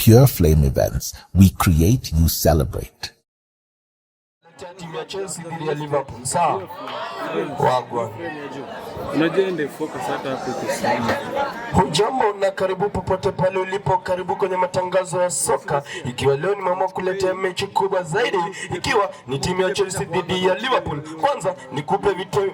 Pure Flame Events. We create, you celebrate. Timu ya Chelsea dhidi ya Liverpool. Sawa. Wagwan. Unajua ndio focus hata hapo kusema. Hujambo na karibu popote pale ulipo, karibu kwenye matangazo ya soka. Ikiwa leo nimeamua kuletea mechi kubwa zaidi, ikiwa ni timu ya Chelsea dhidi ya Liverpool. Kwanza nikupe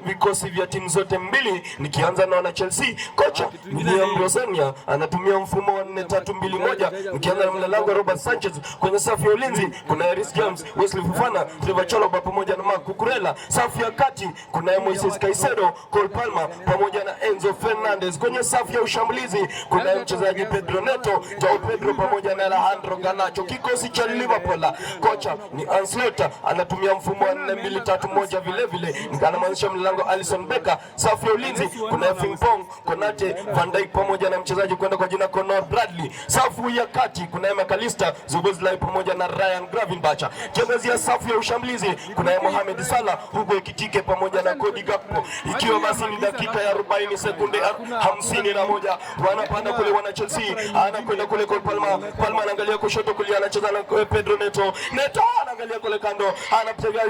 vikosi vya timu zote mbili, nikianza na wana Chelsea. Kocha Liam Rosenior anatumia mfumo wa 4-3-2-1, nikianza na mlalango Robert Sanchez. Kwenye safu ya ulinzi kuna Reece James, Wesley Fofana, Trevor Chalobah pamoja na Marc Cucurella. Safu ya kati kuna Moises Caicedo, Cole Palmer pamoja na Enzo Fernandez. Kwenye safu ya ushambulizi kuna mchezaji Pedro Neto, Joao Pedro pamoja na Alejandro Garnacho. Kikosi cha Liverpool, kocha ni Ancelotti, anatumia mfumo wa 4-2-3-1 vile vile, anamaanisha mlango Alisson Becker. Safu ya ulinzi kuna Frimpong, Konate, Van Dijk pamoja na mchezaji kwenda kwa jina Conor Bradley. Safu ya kati kuna McAllister, Szoboszlai pamoja na Ryan Gravenberch. Kiangazia safu ya ushambulizi kuna Mohamed Salah, Hugo Ekitike pamoja na Cody Gakpo. Ikiwa basi ni dakika ya 40 sekunde 51, wanapanda kule wana Chelsea, anakwenda kule kwa Palmer. Palmer anaangalia kushoto kulia, anacheza na Pedro Neto. Neto anaangalia kule kando, anapiga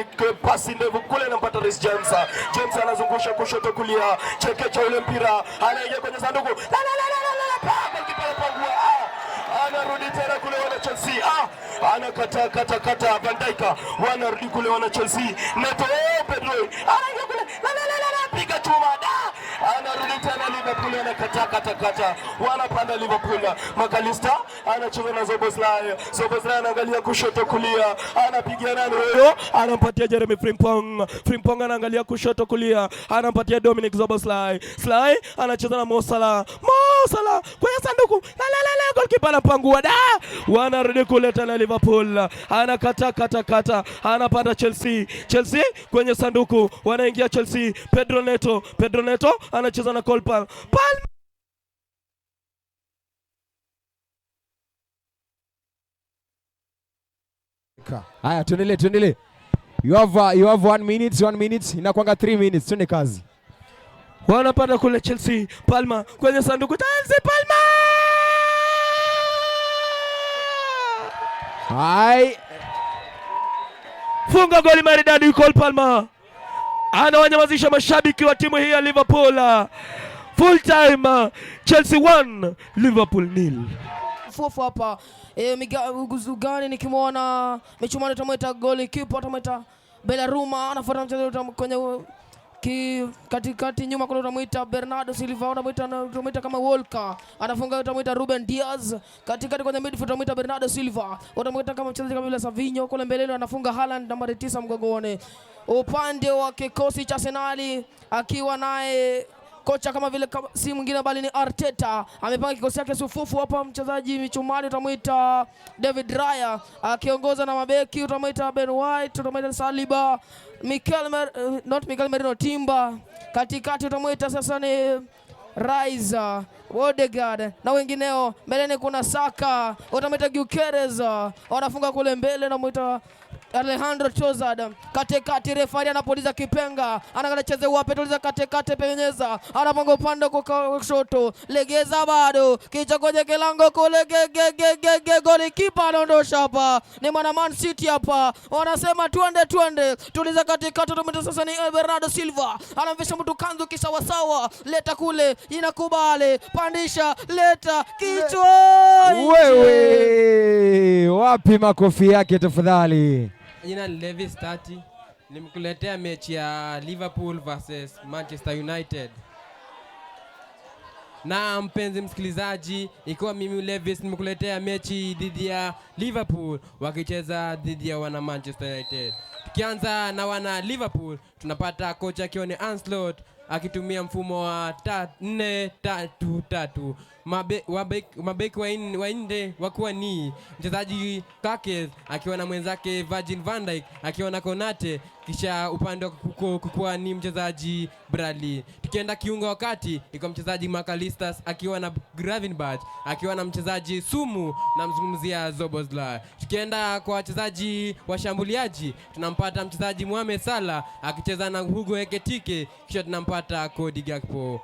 pasi ndefu kule, anampata Reece James. James anazungusha kushoto kulia, chekecha ule mpira, anaingia kwenye sanduku. La la la la la la, goalkeeper anapangua. Anarudi tena kule wana Chelsea. Anakata kata kata Van Dijk, wanarudi kule wana Chelsea. Neto, Pedro anaingia kule. La la la la, piga chuma. Da! Anarudi tena Liverpool, anakata kata kata. Wanapanda Liverpool. McAllister anacheza na Szoboszlai. Szoboszlai anaangalia kushoto kulia, anapigia nani huyo? Anampatia Jeremy Frimpong. Frimpong anaangalia kushoto kulia, anampatia Dominic Szoboszlai. Sly anacheza na Mo Salah. Mo Salah kwenye sanduku. La la la la, goalkeeper anapangua. Da! Wanarudi kule tena Liverpool. Anakata kata kata, anapanda Chelsea. Chelsea kwenye sanduku, wanaingia Chelsea. Pedro Neto, Pedro Neto anacheza na Cole Palmer. Palmer Haya, tuendelee, tuendelee. You have 1 minute, 1 minute, inakwanga 3 minutes. Twende kazi. Wanapanda kule Chelsea. Palmer kwenye sanduku. Chelsea, Palmer! Hai. Funga goli maridadi Cole Palmer. Anawanyamazisha mashabiki wa timu hii ya Liverpool. Full time, Chelsea 1, Liverpool 0. Fufu hapa ugani nikimwona michumani utamwita goalkeeper, utamwita Belaruma, anafuata mchezo kwenye ki katikati nyuma kuna utamwita Bernardo Silva, utamwita kama Walker, anafunga utamwita Ruben Diaz, katikati kwenye midfield utamwita Bernardo Silva, utamwita kama mchezaji kama vile Savinho, kule mbeleni anafunga Haaland nambari 9 mgongoni. Upande wa kikosi cha Arsenal akiwa naye kocha kama vile kama, si mwingine bali ni Arteta amepanga kikosi chake sufufu hapa. Mchezaji michumani utamwita David Raya akiongoza na mabeki utamwita Ben White, utamwita Saliba, Mikel Mer, not Mikel Merino, Timber katikati utamwita sasa ni Rice, Odegaard na wengineo. Mbeleni kuna Saka, utamwita Gyökeres, wanafunga kule mbele namwita Alejandro Trossard katikati, refari anapuliza kipenga, anaangalia cheze wapi, tuliza katikati, penyeza, anapanga upande kwa kushoto, legeza bado, kichwa kwenye kilango kule, ge ge ge ge ge, golikipa anaondosha hapa, ni mwana Man City hapa, wanasema twende twende, tuliza katikati, tumeta sasa ni Bernardo Silva, anamvisha mtu kanzu kisawasawa, leta kule, inakubali, pandisha, leta kichwa. Wewe, wapi makofi yake tafadhali? Jina ni Levis Tati, nimekuletea mechi ya Liverpool versus Manchester United. Na mpenzi msikilizaji, ikiwa mimi Levis nimekuletea mechi dhidi ya Liverpool wakicheza dhidi ya wana Manchester United. Tukianza na wana Liverpool, tunapata kocha akiwa ni Ancelotti akitumia mfumo wa 4-3-3. Mabeki wanne wakuwa ni mchezaji Kerkez akiwa na mwenzake Virgil van Dijk akiwa na Konate, kisha upande wa kukuwa ni mchezaji Bradley. Tukienda kiungo wakati iko mchezaji McAllister akiwa na Gravenberch akiwa na mchezaji Sumu, namzungumzia Szoboszlai. Tukienda kwa wachezaji washambuliaji tunampata mchezaji Mohamed Salah akicheza na Hugo Ekitike, kisha tunampata Cody Gakpo.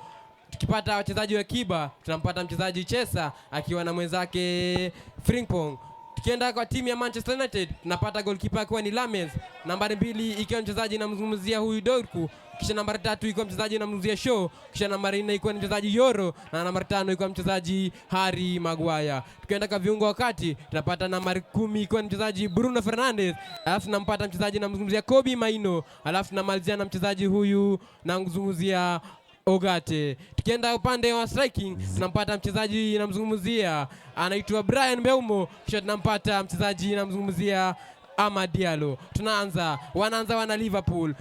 Tukipata wachezaji wa kiba, tunampata mchezaji Chesa akiwa na mwenzake Frimpong. Tukienda kwa timu ya Manchester United tunapata goalkeeper akiwa ni Lamens, nambari 2 ikiwa mchezaji namzungumzia huyu Dorku, kisha nambari 3 ikiwa mchezaji namzungumzia Shaw, kisha nambari 4 ikiwa ni mchezaji Yoro na nambari 5 ikiwa mchezaji Harry Maguire. Tukienda kwa viungo wa kati tunapata nambari 10 ikiwa ni mchezaji Bruno Fernandes, alafu tunampata mchezaji namzungumzia Kobbie Mainoo, alafu tunamalizia na mchezaji huyu namzungumzia Ogate. Tukienda upande wa striking tunampata mchezaji namzungumzia anaitwa Brian Mbeumo, kisha tunampata mchezaji namzungumzia Amad Diallo. Tunaanza, wanaanza wana Liverpool,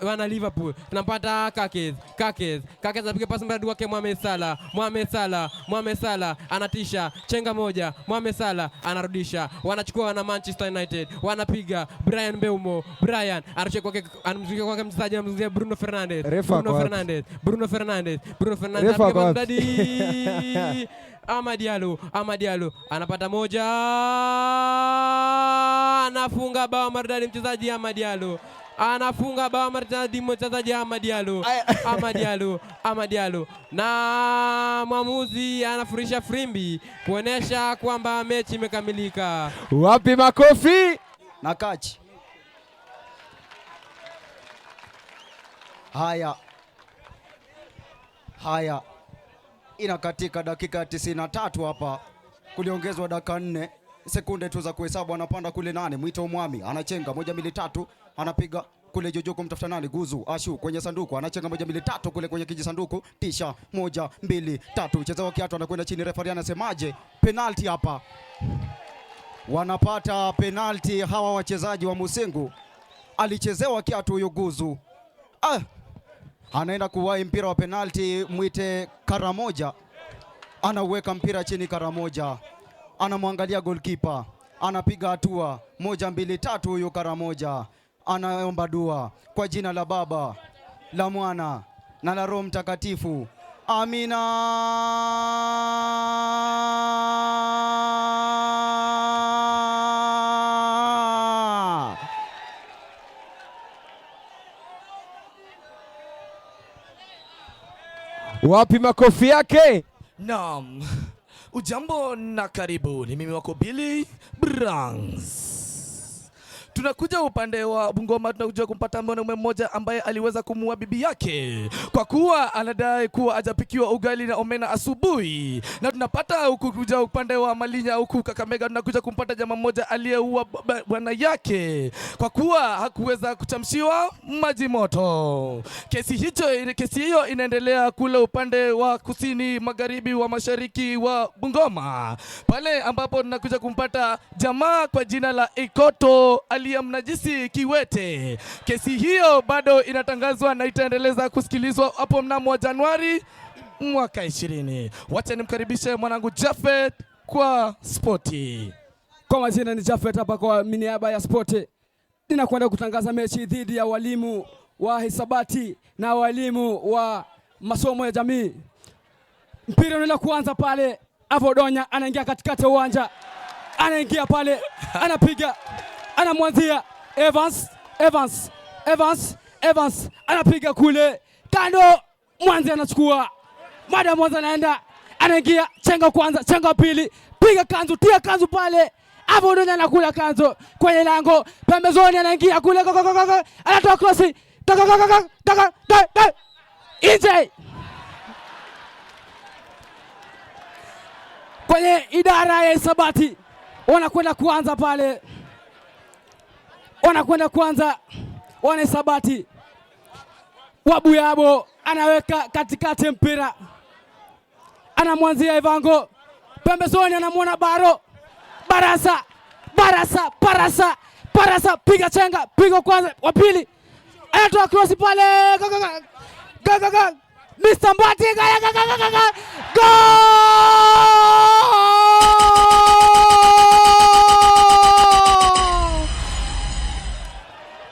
wana Liverpool. Tunampata Kakes, Kakes, Kakes anapiga pasi mradi wake Mohamed Salah, Mohamed Salah, Mohamed Salah anatisha, chenga moja, Mohamed Salah anarudisha. Wanachukua wana Manchester United, wanapiga Brian Mbeumo, Brian anarusha kwake, anamzuia kwake mchezaji anamzuia Bruno Fernandes. Refa Bruno ako wapi? Fernandes, Bruno Fernandes, Bruno Fernandes Refa anapiga ako wapi? mradi Amad Diallo, Amad Diallo anapata moja, anafunga bao maridadi mchezaji Amad Diallo. Anafunga bao maridadi mchezaji Amad Diallo. Amad Diallo, Amad Diallo. Na mwamuzi anafurisha frimbi kuonesha kwamba mechi imekamilika. Wapi makofi? Na kachi. Haya. Haya. Inakatika dakika 93 hapa. Kuliongezwa dakika 4 sekunde tu za kuhesabu. Anapanda kule nane, Mwito Mwami anachenga 1 2 3, anapiga kule Jojo kumtafuta nani, Guzu Ashu kwenye sanduku, anachenga 1 2 3 kule kwenye kijisanduku, tisha 1 2 3, mchezaji wa kiatu anakwenda chini. Referee anasemaje? Penalty hapa. Wanapata penalty hawa wachezaji wa Musingu. Alichezewa kiatu huyo Guzu. Anaenda kuwahi mpira wa penalty, mwite Karamoja. Anauweka mpira chini Karamoja. Anamwangalia goalkeeper. Anapiga hatua 1 2 3, huyo Karamoja. Anaomba dua kwa jina la Baba, la Mwana na la Roho Mtakatifu. Amina. Wapi makofi yake? Naam. Ujambo na karibu. Ni mimi wako Billy Branks. Tunakuja upande wa Bungoma, tunakuja kumpata mwanaume mmoja ambaye aliweza kumuua bibi yake kwa kuwa anadai kuwa hajapikiwa ugali na omena asubuhi. Na tunapata huku kuja upande wa Malinya huku Kakamega, tunakuja kumpata jamaa mmoja aliyeua bwana yake kwa kuwa hakuweza kuchamshiwa maji moto. Kesi hiyo inaendelea kule upande wa kusini magharibi wa mashariki wa Bungoma, pale ambapo tunakuja kumpata jamaa kwa jina la Ikoto aliyemnajisi kiwete. Kesi hiyo bado inatangazwa na itaendeleza kusikilizwa hapo mnamo wa Januari mwaka 20. Wacha nimkaribishe mwanangu Jafet kwa spoti. Kwa majina ni Jafet hapa kwa niaba ya spoti. Ninakwenda kutangaza mechi dhidi ya walimu wa hisabati na walimu wa masomo ya jamii. Mpira unaenda kuanza pale. Avodonya anaingia katikati ya uwanja. Anaingia pale, anapiga, anamwanzia Evans, Evans, Evans, Evans anapiga kule kando, Mwanzi anachukua. Mada Mwanzi anaenda, anaingia, chenga kwanza, chenga pili, piga kanzu, tia kanzu pale. Avodonya anakula kanzu kwenye lango, pembezoni anaingia kule, go, go, go, go, go, anatoa krosi, go, go, go, go, go, go, go, go, go. Nje. Kwenye idara ya hisabati wanakwenda kuanza pale, wanakwenda kuanza wana hisabati. Wabuyabo anaweka katikati mpira, anamwanzia Ivango pembezoni, anamwona Baro Barasa, Barasa, Barasa, Barasa, piga chenga, piga kwanza, wa pili anatoa cross pale, go, go, go, go, go, go. Mr. Mbati, go, go, go, go, go, go. Goal!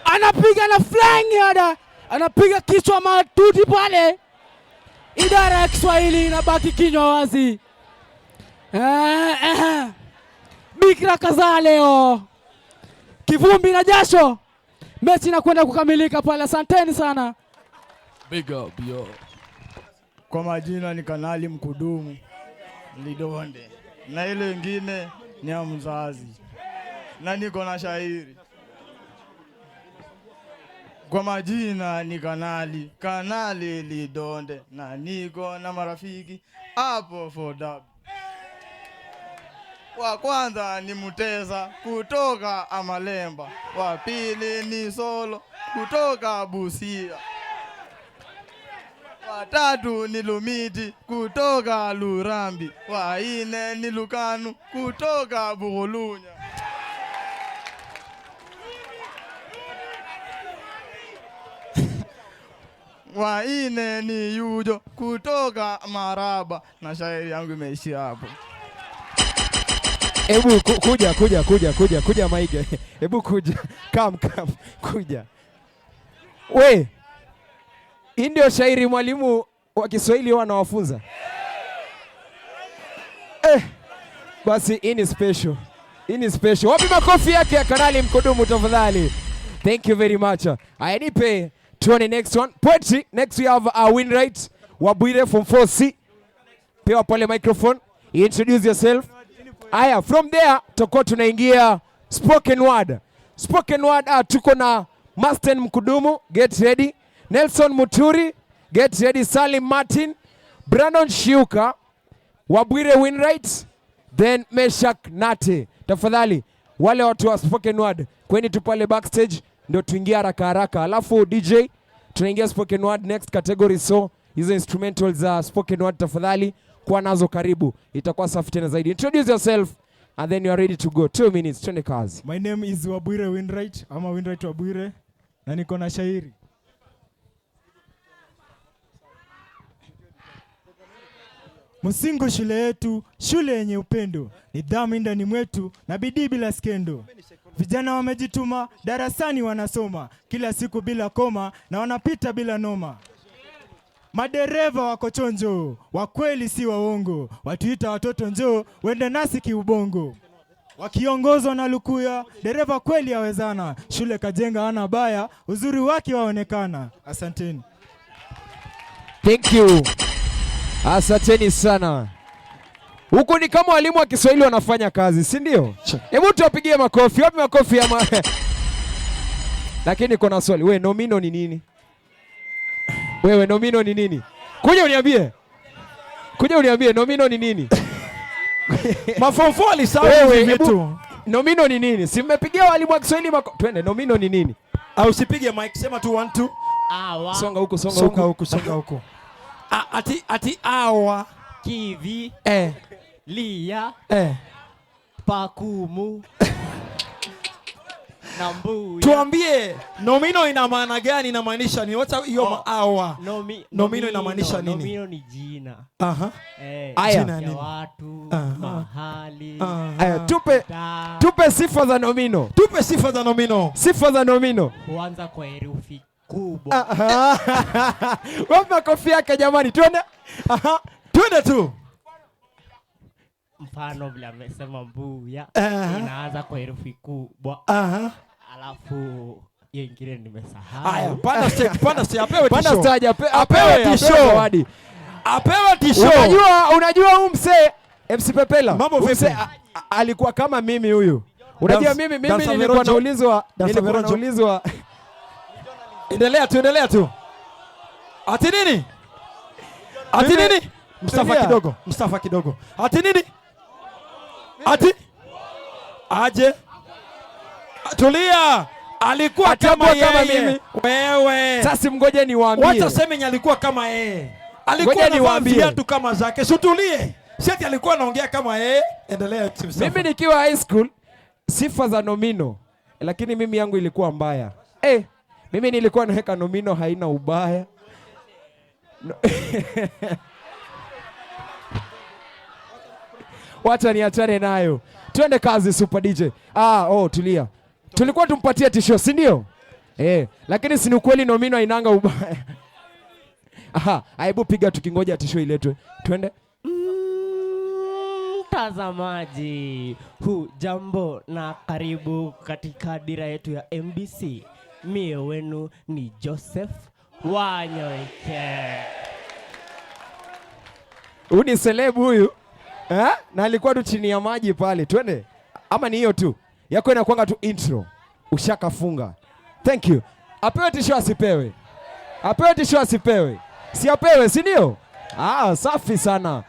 Anapiga na flying header, anapiga kichwa matuti pale. Idara ya Kiswahili inabaki kinywa wazi. Bikira kadhaa leo, kivumbi na jasho, mechi inakwenda kukamilika pale. Asanteni sana. Big up, yo. Kwa majina ni Kanali Mkudumu Lidonde, na ile ingine ni ya mzazi, na niko na shairi. Kwa majina ni Kanali Lidonde, na niko na marafiki hapo 4W. Wa kwanza ni Mutesa kutoka Amalemba, wa pili ni Solo kutoka Busia, wa tatu ni Lumiti kutoka Lurambi, wa nne ni Lukanu kutoka Bughulunya. Wa nne ni Yujo kutoka Maraba, na shairi yangu imeishia hapo. Hebu kuja kuja kuja kuja kuja Maige. Hebu kuja. Come come kuja. We. Hii ndio shairi mwalimu wa Kiswahili huwa anawafunza. Basi hii ni special. Hii ni special. Wapi makofi yake ya Kanali Mkudumu tafadhali. Thank you very much. Aya, nipe tuone next one. Poetry. Next we have Winright Wabwire from 4C. Pewa pale microphone. Introduce yourself. Aya, from there tutakuwa tunaingia spoken word. Spoken word, tuko na Masten Mkudumu, get ready. Nelson Muturi, get ready. Salim Martin, Brandon Shiuka, Wabwire Winright, then Meshak Nate. Tafadhali wale watu wa spoken word kweni tu pale backstage ndio tuingie haraka haraka. Alafu DJ tunaingia spoken word next category, so hizo instrumentals za spoken word tafadhali kuwa nazo karibu, itakuwa safi tena zaidi. Introduce yourself and then you are ready to go. 2 minutes, twende kazi. My name is Wabwire Winright ama Winright Wabwire, na niko na shairi. Musingu shule yetu, shule yenye upendo, nidhamu ndani mwetu na bidii bila skendo. Vijana wamejituma, darasani wanasoma, kila siku bila koma na wanapita bila noma. Madereva wako chonjo, wa kweli si waongo, watuita watoto njoo, wende nasi kiubongo. Wakiongozwa na Lukuya, dereva kweli awezana, shule kajenga hana baya, uzuri wake waonekana. Asanteni. Thank you. Asanteni sana. Huku ni kama walimu wa Kiswahili wanafanya kazi, si ndio? Hebu tuwapigie makofi. Wapi makofi ama? Lakini kuna swali. We, nomino ni nini? Wewe nomino ni nini? Kuja uniambie. Kuja uniambie nomino ni nini? Maform 4 alisahau Wewe, hivi hebu, vitu. Nomino ni nini? Si mmepigia walimu wa Kiswahili twende, nomino ni nini? Au usipige mic, sema tu 1 2. Awa. Songa huku, songa Songa huku. huku, songa huku. Ati awa. Kivi. Lia. Pakumu. Na mbuya. Tuambie nomino ina maana gani, inamaanisha nini? Wacha hiyo awa. Nomino inamaanisha nini? Nomino ni jina. Aha. Aya. Jina Ya nini? watu, Aha. mahali. Aha. Aya, Ta. tupe sifa za nomino. Tupe sifa za nomino. Sifa za nomino. Huanza kwa herufi kubwa. Aha. Wapi makofi yake jamani? Twende. Aha. Twende tu. Mfano vile amesema mbuya, Aha. inaanza kwa herufi kubwa. Aha. Alafu hiyo ingine nimesahau. Haya, panda stage, panda stage, apewe Panda tisho. stage, Apewe apewe tisho. zawadi. Apewe tisho. Unajua huyu mzee MC Pepela. Mambo Huyu vipi? mzee alikuwa kama mimi huyu. Unajua mimi Dansa nilikuwa Verojo. naulizwa, Dansa nilikuwa Verojo. naulizwa. Endelea tu, endelea tu. Ati nini? Ati Mimi nini? Mustafa Tulia. kidogo, Mustafa kidogo. Ati nini? Ati? Aje? Tulia. Alikuwa Atakuwa kama kama yeye. mimi. Wewe. Sasa mngoje niwaambie. Wacha sema yenye alikuwa kama yeye. Alikuwa Ngoja anavaa niwaambie. viatu kama zake. Sutulie. Si ati alikuwa anaongea kama yeye. Endelea Mustafa. Mimi nikiwa high school sifa za nomino, lakini mimi yangu ilikuwa mbaya. Mimi nilikuwa naweka nomino haina ubaya. No. Wacha niachane nayo. Twende kazi Super DJ. Tulia. Tulikuwa tumpatie tisho, si ndio? Lakini si ni ukweli nomino hainanga ubaya. Aha, hebu piga tukingoja tisho iletwe. Twende. Mtazamaji, hujambo na karibu katika dira yetu ya MBC. Mie wenu ni Joseph Wanyoike. Huyu ni celeb huyu. Eh? Na alikuwa tu chini ya maji pale. Twende. Ama ni hiyo tu. Yako inakuanga tu intro. Ushakafunga. Thank you. Apewe tisho asipewe? Apewe tisho asipewe? Si apewe, si ndio? Ah, safi sana.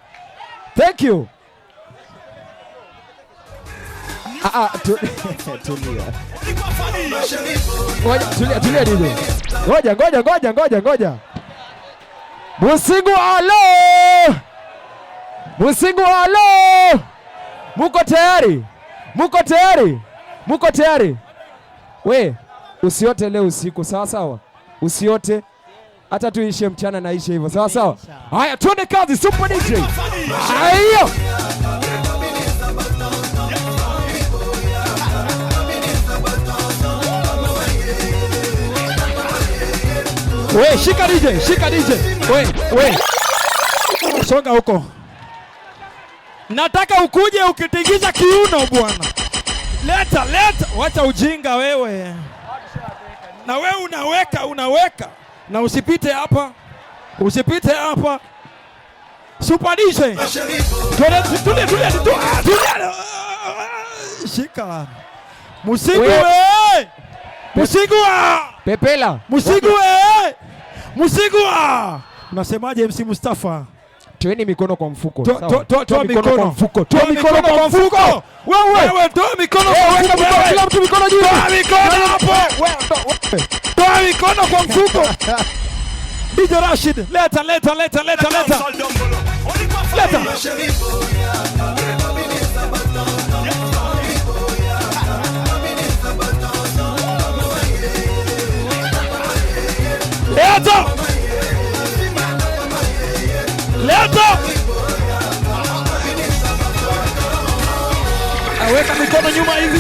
Thank you. Ah, ah, tulia. Ngoja, tulia, tulia DJ. Ngoja, ngoja, ngoja, ngoja, ngoja. Musingu alo! Musingu alo! Muko tayari? Muko tayari? Muko tayari? We, usiote leo usiku, sawa sawa? Usiote. Hata tuishe mchana na ishe hivyo, sawa sawa? Haya, twende kazi, Super DJ. Haya. We, shika DJ, shika DJ. We, we. Songa huko. Nataka ukuje ukitingiza kiuno bwana. Leta, leta, wacha ujinga wewe. Na wewe unaweka, unaweka. Na usipite hapa. Usipite hapa. Super DJ. Tulia, tulia, tulia, tulia. Shika. Musigu we. Musigu wa. Pepela. Musigu we. Musigu wa. Unasemaje MC Mustafa? Toeni mikono kwa mfuko. Toa mikono kwa mfuko. Toa mikono kwa mfuko. Wewe, wewe toa mikono kwa mfuko. Kila mtu mikono juu. Toa mikono hapo. Wewe toa mikono kwa mfuko. DJ Rashid, leta leta leta leta leta. Leta. Leta. Leta. Aweka mikono nyuma hivi.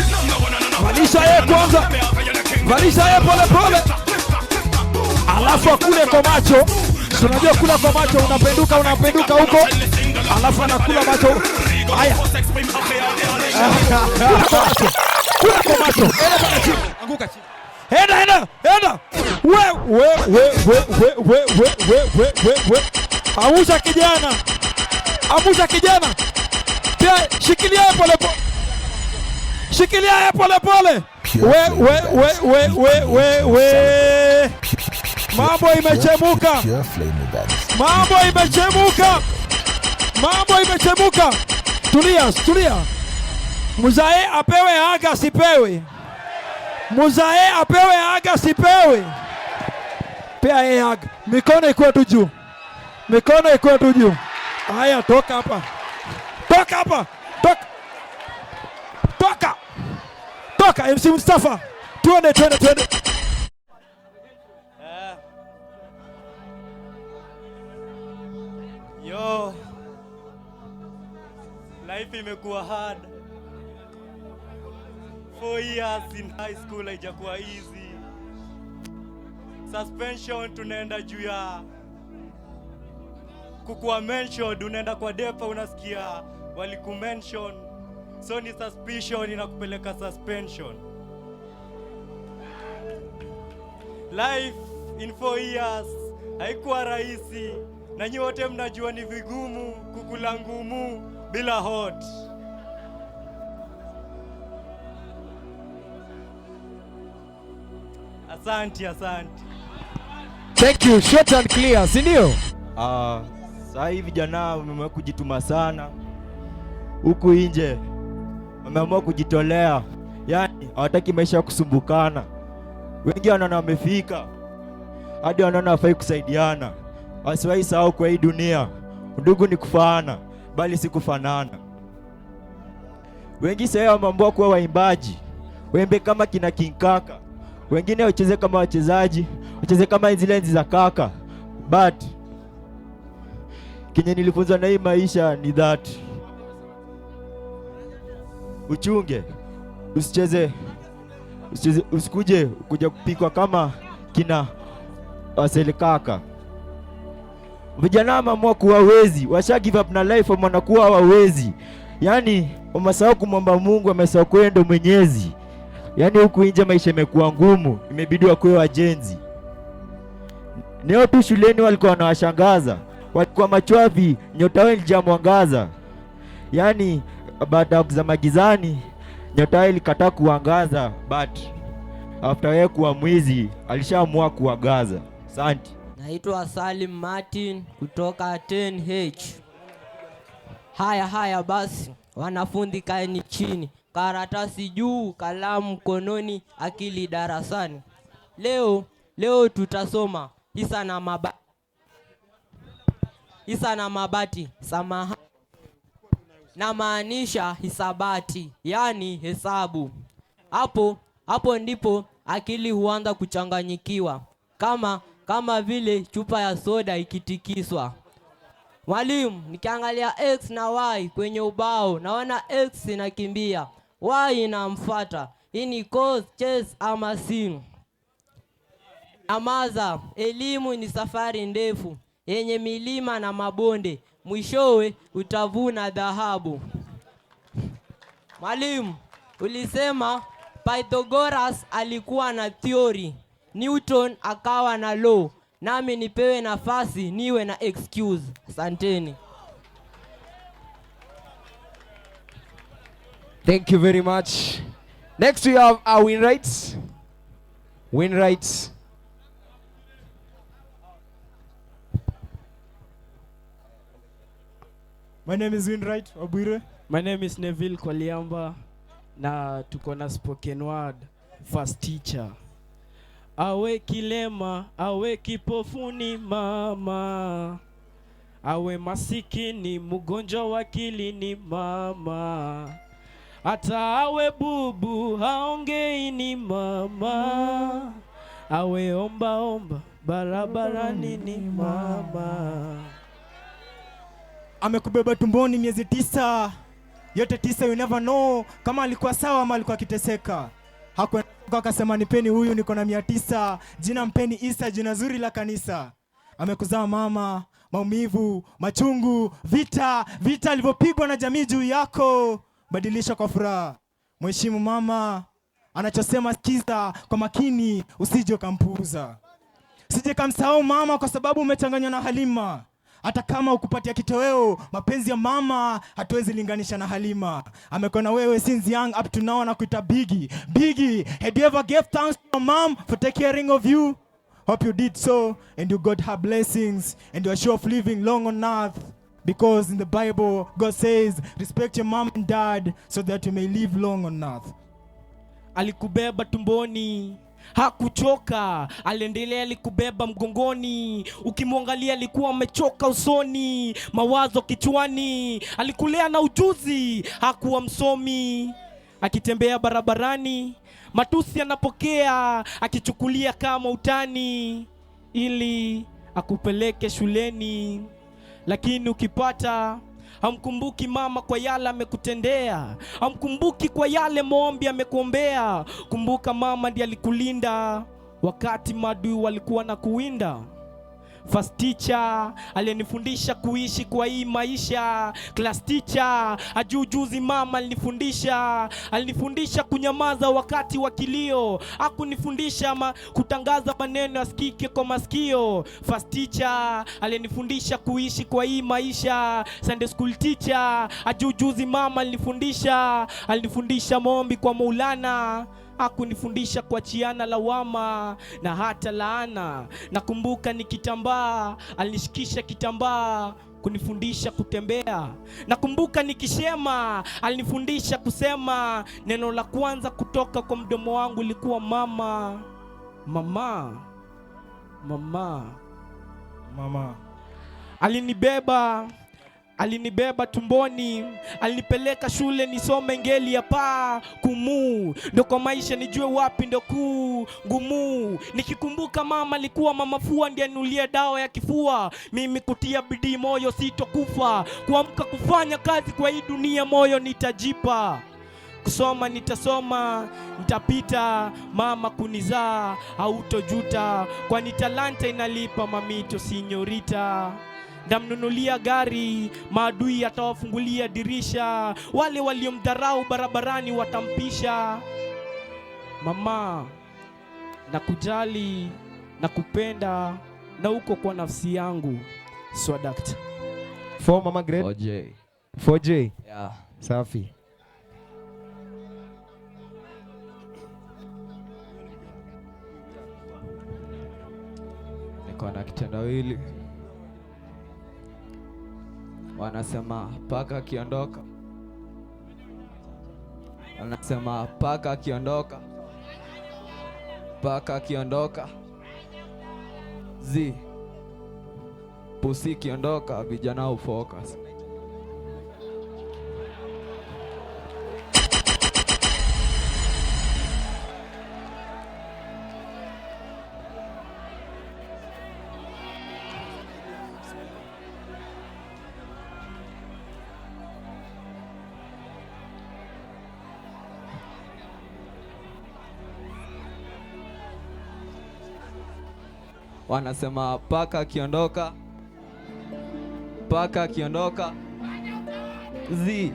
Valisha yeye kwanza. Valisha yeye pole pole. Alafu akule kwa macho. Unajua kula kwa macho unapenduka, unapenduka huko. Alafu anakula macho. Haya. Kula kwa macho. Kula kwa macho. Enda pale chini. Anguka chini. Enda, enda, enda. We, we, we, we, we, we, we, we, we, we, we. Amusha kijana. Amusha kijana. Pia shikilia pole pole. Shikilia pole pole. We, we, we, we, we, we, we. Mambo imechemuka. Mambo imechemuka. Mambo imechemuka. Tulia, tulia. Muzae apewe aga sipewe. Muzae apewe aga sipewe. Pea yeye aga. Mikono ikuwe tu juu. Mikono ikuwe tu juu. Haya, toka hapa. Toka hapa. Toka. Toka. Toka MC Mustafa. Twende, twende, twende. Yo, life imekuwa hard. 4 years in high school haijakuwa easy. Suspension tunaenda juu ya kukuwa mentioned, unaenda kwa depa unasikia walikumention, so ni suspicion inakupeleka suspension. Life in 4 years haikuwa rahisi, na nyi wote mnajua ni vigumu kukula ngumu bila hot. Asante, asante. Thank you, short and clear, si ndio? Sasa hivi vijana wameamua kujituma sana huku nje, wameamua kujitolea, yani hawataki maisha ya kusumbukana. Wengi wanaona wamefika hadi wanaona hawafai kusaidiana. Wasiwahi sahau kwa hii dunia ndugu ni kufaana, bali si kufanana. Wengi sasa wameamua kuwa waimbaji, waimbe kama kina King Kaka, wengine wacheze kama wachezaji, wacheze kama zile enzi za kaka. But kenye nilifunzwa na hii maisha ni that uchunge, usicheze, usicheze, usikuje kuja kupikwa kama kina waselikaka. Vijana wameamua kuwa wezi, washa give up na life, wanakuwa wawezi. Yaani wamesahau kumwomba Mungu, wamesahau kuwa ndo Mwenyezi. Yaani huku nje maisha imekuwa ngumu, imebidi wakuwe wajenzi. Neo tu shuleni walikuwa wanawashangaza, Walikuwa machwavi, nyota yao ilijaa mwangaza. Yaani baada ya kuzama gizani, nyota yao ilikataa kuangaza, but after yeye kuwa mwizi alishaamua kuagaza. Asante. Naitwa Salim Martin kutoka 10H. Haya haya basi, wanafunzi kaeni chini, karatasi juu, kalamu mkononi, akili darasani. Leo tutasoma hisa na mabati. Samaha, namaanisha hisabati, yani hesabu. Hapo ndipo akili huanza kuchanganyikiwa kama vile chupa ya soda ikitikiswa. Mwalimu, nikiangalia x na y kwenye ubao naona x inakimbia, y inamfuata. Hii ni cos, chase ama sin? Amaza, elimu ni safari ndefu yenye milima na mabonde, mwishowe utavuna dhahabu. Mwalimu, ulisema Pythagoras alikuwa na theory, Newton akawa na law, nami nipewe nafasi niwe na excuse. Asanteni. Thank you very much. Next we have our win rights. Win rights. My name is Winright Obwire. My name is Neville Kwaliamba na tuko na spoken word first teacher. Awe kilema, awe kipofuni mama, awe masikini, mgonjwa wa akili ni mama, hata awe bubu haongei ni mama, awe omba omba barabarani ni mama. Amekubeba tumboni miezi 9, yote 9, you never know kama alikuwa sawa ama alikuwa akiteseka. Hakuenda akasema nipeni huyu, niko na 900, jina mpeni Isa, jina zuri la kanisa. Amekuzaa mama, maumivu, machungu, vita, vita alivyopigwa na jamii juu yako, badilisha kwa furaha. Mheshimu mama, anachosema sikiza kwa makini, usije ukampuuza. Usije kamsahau mama kwa sababu umechanganywa na Halima. Hata kama ukupatia kitoweo, mapenzi ya mama hatuwezi linganisha na Halima. Amekuwa na wewe since young up to now, anakuita Biggie. Biggie, had you ever gave thanks to your mom for taking care of you? Hope you did so and you got her blessings and you are sure of living long on earth. Because in the Bible, God says, respect your mom and dad so that you may live long on earth. Alikubeba tumboni, hakuchoka, aliendelea, alikubeba mgongoni. Ukimwangalia alikuwa amechoka usoni, mawazo kichwani. Alikulea na ujuzi, hakuwa msomi. Akitembea barabarani, matusi anapokea, akichukulia kama utani, ili akupeleke shuleni. Lakini ukipata hamkumbuki mama kwa yale amekutendea, hamkumbuki kwa yale maombi amekuombea. Kumbuka mama ndiye alikulinda wakati maadui walikuwa na kuwinda. First teacher aliyenifundisha kuishi kwa hii maisha. Class teacher ajujuzi mama alinifundisha kunyamaza wakati wa kilio, hakunifundisha kutangaza maneno yasikike kwa masikio. First teacher aliyenifundisha kuishi kwa hii maisha. Sunday school teacher ajujuzi mama alinifundisha maombi kwa Maulana, hakunifundisha kuachiana lawama na hata laana. Nakumbuka nikitambaa, alinishikisha kitambaa kunifundisha kutembea. Nakumbuka nikishema, alinifundisha kusema. Neno la kwanza kutoka kwa mdomo wangu ilikuwa mama, mama, mama, mama. Alinibeba tumboni, alinipeleka shule nisome ngeli ya paa kumu, ndo kwa maisha nijue wapi ndo kuu ngumu. Nikikumbuka mama alikuwa mama fua, ndiye anulia dawa ya kifua. Mimi kutia bidii moyo sitokufa, kuamka kufanya kazi kwa hii dunia moyo nitajipa. Kusoma nitasoma, nitapita, mama kunizaa hautojuta, kwani talanta inalipa mamito sinyorita. Ndamnunulia gari, maadui atawafungulia dirisha, wale waliomdharau barabarani watampisha. Mama, nakujali, nakupenda na uko kwa nafsi yangu. Swadakta. 4 mama grade? 4J. 4J? Yeah. Safi. Niko na kitendawili. Wanasema paka akiondoka. Wanasema paka akiondoka. Paka akiondoka. Z. Pusi ikiondoka, vijana ufocus. Wanasema paka akiondoka, paka akiondoka, z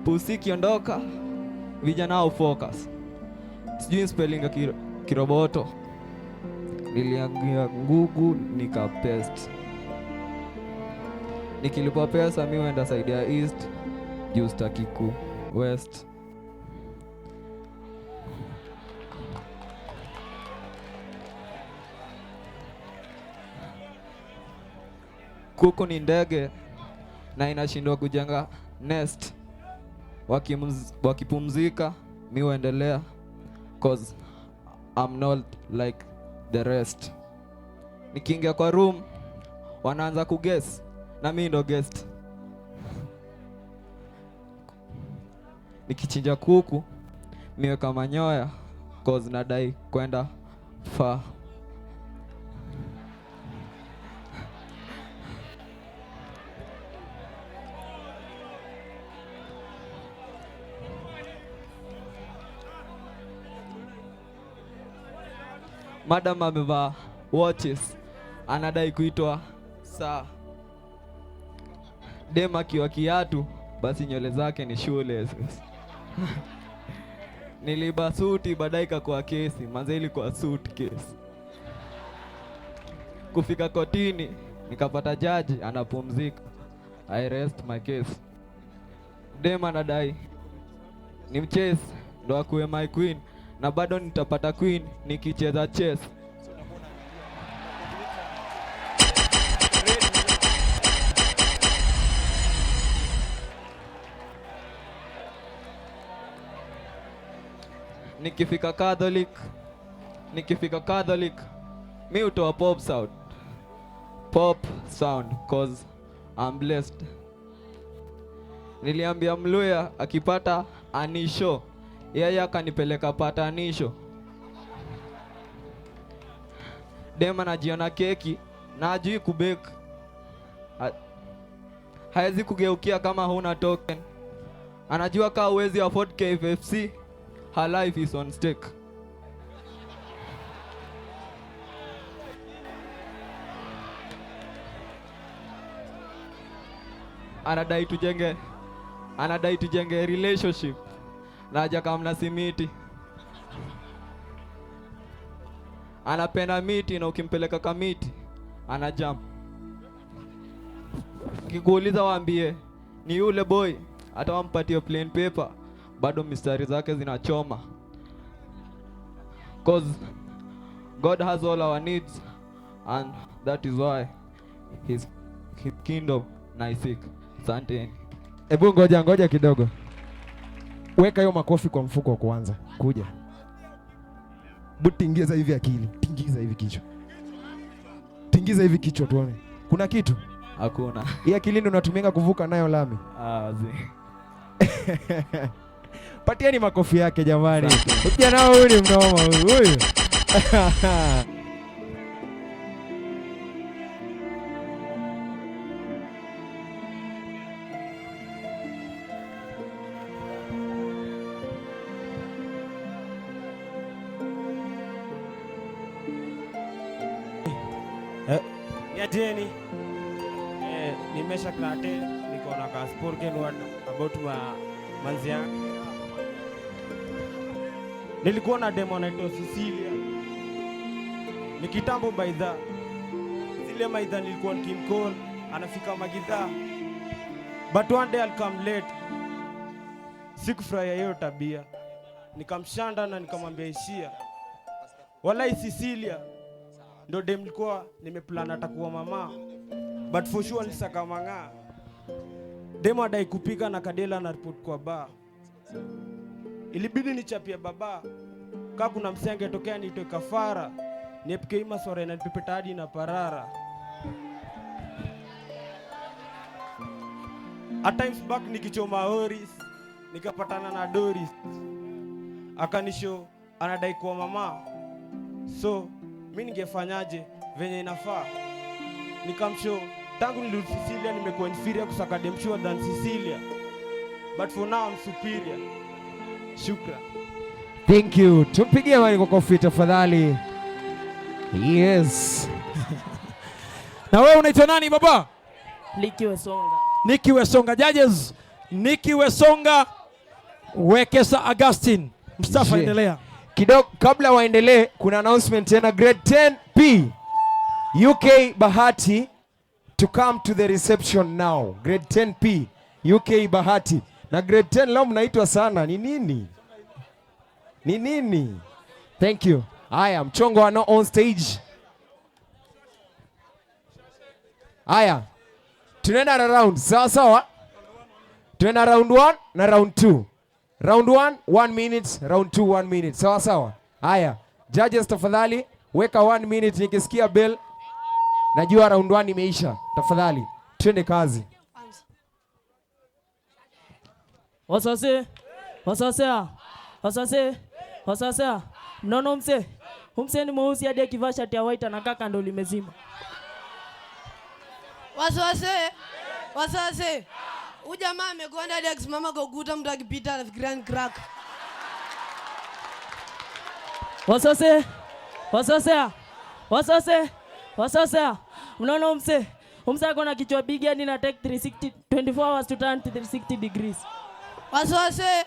pusi ikiondoka, vijana au focus. Sijui spelling ya kiroboto. Niliangia Google nika paste. Nikilipwa pesa mi huenda side ya east, juu sitaki ku west. Kuku ni ndege na inashindwa kujenga nest. Wakipumzika mi huendelea, cause I'm not like the rest. Nikiingia kwa room wanaanza kuguess na mi ndo guest. Nikichinja kuku miweka manyoya, cause nadai kwenda far. Madam amevaa watches, anadai kuitwa saa. Dem akiwa kiatu, basi nywele zake ni shoelaces. Niliba suti, baadaye ikakuwa kesi. Manze ilikuwa suitcase. Kufika kotini, nikapata jaji anapumzika. I rest my case. Dem anadai ni mchase ndo akuwe my queen, na bado nitapata queen nikicheza chess. Nikifika Catholic, mi hutoa pop sound. Pop sound, cause I'm blessed. Niliambia Mluya akipata anisho, yeye akanipeleka patanisho. Dem anajiona keki na hajui kubake. Haezi kugeukia kama huna token. Anajua kaa huwezi afford KFC, her life is on stake. Anadai tujenge relationship na hajakaa mna simiti. Anapenda miti na ukimpeleka kamiti ana jump. Ukikuuliza waambie ni yule boy, hata wampatie plain paper bado mistari zake zinachoma. Cause God has all our needs, and that is why his kingdom naisik. Asante. Ebu ngoja kidogo. Weka hiyo makofi kwa mfuko kwanza. Kuja. Tingiza hivi akili, tingiza hivi kichwa. Tingiza hivi kichwa tuone. Kuna kitu? Hakuna. Hii akili ndio unatumia kuvuka nayo lami. Zi. Patieni makofi yake jamani. Kijana huyu ni mnoma huyu. Niajeni. Nimesha klate, niko na ka spoken word about manzi yangu. Nilikuwa na demo anaitwa Cecilia. Ni kitambo by the. Cecilia maidha nilikuwa nikimcall anafika magidhaa, but one day alicome late. Sikufurahia hiyo tabia, nikamshanda na nikamwambia ishia. Walai Cecilia ndo dem nilikuwa nimeplan atakuwa mama, but for sure nilisaka mang'aa. Demo adai kupika na Kadela na report kwa bar. Ilibidi nichapie baba kaa kuna msee angetokea niitoe kafara niepuke hii maswara inanipepeta hadi na parara. At times back nikichoma oris nikapatana na Doris, akanisho anadai kuwa mama, so mi ningefanyaje venye inafaa? Nikamshow tangu nilirudi Sicilia nimekuwa inferior kusaka dem sure than Cecilia, but for now I'm superior. Shukran. Thank you. Tumpigie mali kwa kofi tafadhali. Yes. Na wewe unaitwa nani baba? Niki Wesonga. Niki Wesonga. Judges, Niki Wesonga, Wekesa Augustine. Mustafa, endelea. Kidogo kabla waendelee, kuna announcement tena. Grade 10P UK Bahati to come to the reception now. Grade 10P UK Bahati. Na grade 10 leo mnaitwa sana. Ni nini? Ni nini? Thank you. Haya, mchongo ano on stage. Haya. Tunaenda na round. Sawa sawa? Tunaenda round 1 na round 2. Round 1, 1 minute, round 2, 1 minute. Sawa sawa? Haya, judges tafadhali weka 1 minute, nikisikia bell najua round 1 imeisha. Tafadhali twende kazi. Wasase, wasasea, wasase, wasasea. Mnono mse, umse ni mweusi hadi akivaa shati ya white anakaa kando limezima. Wasase, wasase. Huyu jamaa amekwenda hadi akisimama kwa ukuta, mtu akipita anafikiria ni crack. Wasase, wasasea, wasase, wasasea. Mnaona mse, umse ako na kichwa big hadi na take 360, 24 hours to turn to 360 degrees. Wasase,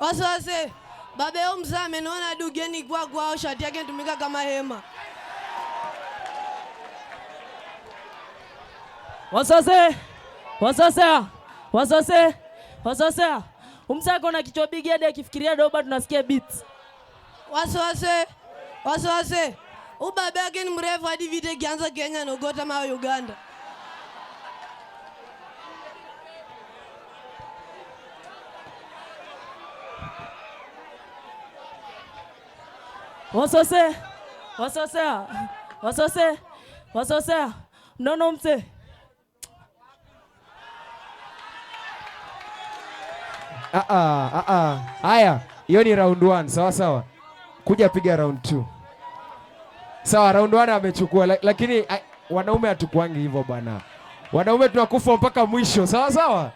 wasase. Baba yao mzee ameniona hadi ugeni kwa kwao, shati yake inatumika kama hema. Wasase, wasasea, wasase, wasasea. Umse ako na kichwa big hadi akifikiria doba tunasikia beats. Wasase, wasase. Huyu baba yake ni mrefu hadi vita ikianza Kenya na ugota mawe Uganda. Wasase, wasasea, wasase, wasasea. Mnono mse. Haya, hiyo ni round 1, sawa sawa. Kuja piga round 2. Sawa, round 1 amechukua, lakini wanaume hatukuangi hivyo bana. Wanaume tunakufa mpaka mwisho, sawa sawa?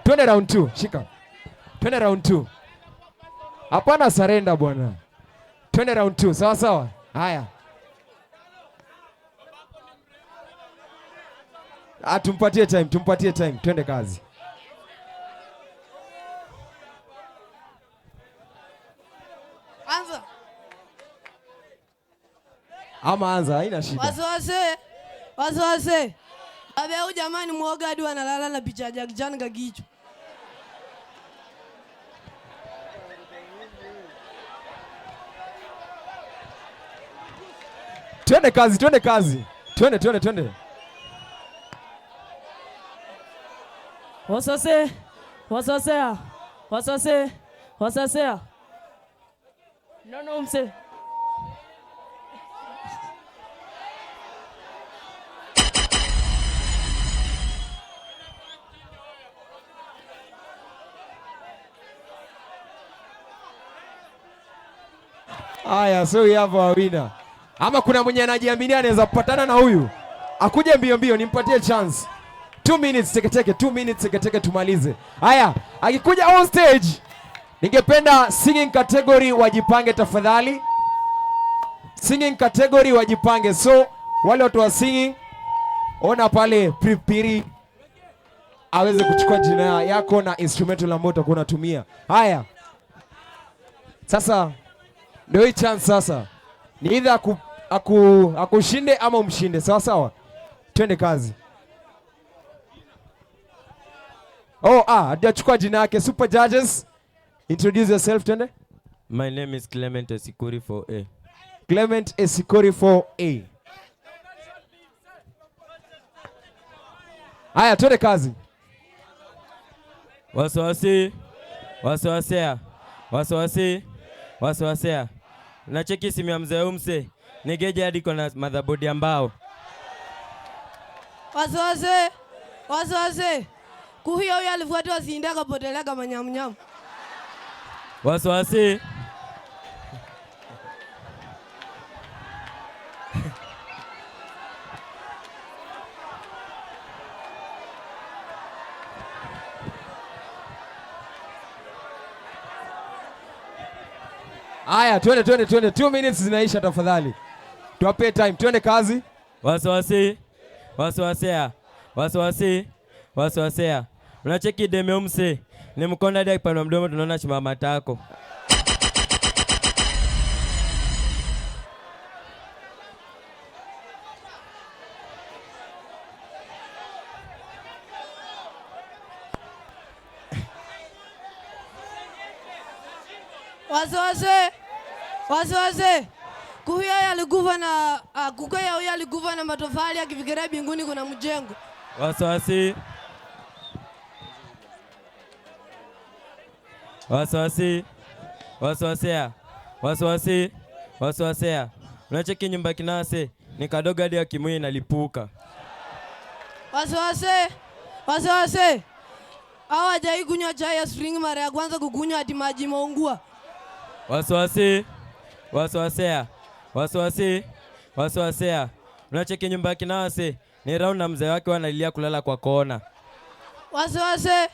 Twende round 2, shika. Twende round 2. Hapana surrender bwana. Twende round 2, sawa sawa? Haya. Tumpatie time, tumpatie time. Twende kazi. Anza. Ama anza, haina shida. Wasiwasi. Wasiwasi. Baba huyu jamaa ni muoga hadi analala na picha ya Jackie Chan kwa kichwa. Twende kazi, twende kazi. Twende, twende, twende. Wasiwasi. Wasiwasi. Wasiwasi. Wasiwasi. No, no, mse. Aya, so we have our winner. Ama kuna mwenye anajiaminia anaweza kupatana na huyu. Akuje mbio mbio nimpatie chance. 2 minutes teke teke, 2 minutes teke teke tumalize. Aya, akikuja on stage ningependa singing category wajipange tafadhali. Singing category wajipange. So wale watu wa singing, ona pale Pripiri aweze kuchukua jina yako na instrumental ambayo utakuwa unatumia. Haya. Sasa ndio hii chance sasa. Ni either Akushinde ama umshinde. Sawa sawa, twende kazi. Oh, hatujachukua jina yake. Super judges, introduce yourself, twende. My name is Clement Esikuri 4A. Clement Esikori 4A. Haya, twende kazi. Wasiwasi, wasiwasea, wasiwasi, wasiwasea. Nacheki simu ya mzee umse. Nigeje hadi kona motherboard ya mbao. Wasiwasi, wasiwasi. Kuhia huyo alifuatwa sinde akapotelea kama nyamunyamu. Wasiwasi. Haya, twende twende twende. 2 minutes zinaisha tafadhali. Tuwape time. Twende kazi. Wasiwasi, wasiwasea, wasiwasi, wasiwasea. Unacheki deme umse. Ni mkonda hadi akipanua mdomo tunaona chuma matako. Wasiwasi, wasiwasi. Kuhia alikufa na kukwea huyo alikufa na matofali akifikiria binguni kuna mjengo. Wasiwasi. Wasiwasi. Wasiwasea. Wasiwasi. Wasiwasea. Unacheki nyumba kinase ni kadogo hadi akimwi inalipuka. Wasiwasi. Wasiwasi. Hawajai kunywa chai ya spring mara ya kwanza kukunywa hadi maji maungua. Wasiwasi. Wasiwasea. Wasiwasi. Wasiwasea. Unacheki nyumba kinase ni round na mzee wake wanalilia kulala kwa kona. Wasiwasi.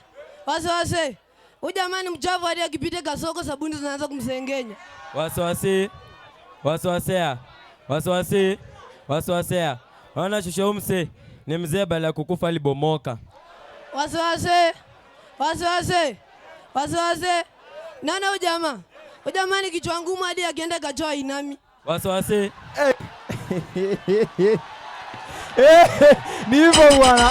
Wasiwasi. Huyu jamani mchafu hadi akipita kasoko sabuni zinaanza kumsengenya. Wasiwasi. Wasiwasea. Wasiwasi. Wasiwasea. Wana shusha umse ni mzee baada ya kukufa alibomoka. Wasiwasi. Wasiwasi. Wasiwasi. Nana huyu jamaa? Huyu jamaa ni kichwa ngumu hadi akienda kachoa inami. Wasiwasi. Ni hivyo bwana.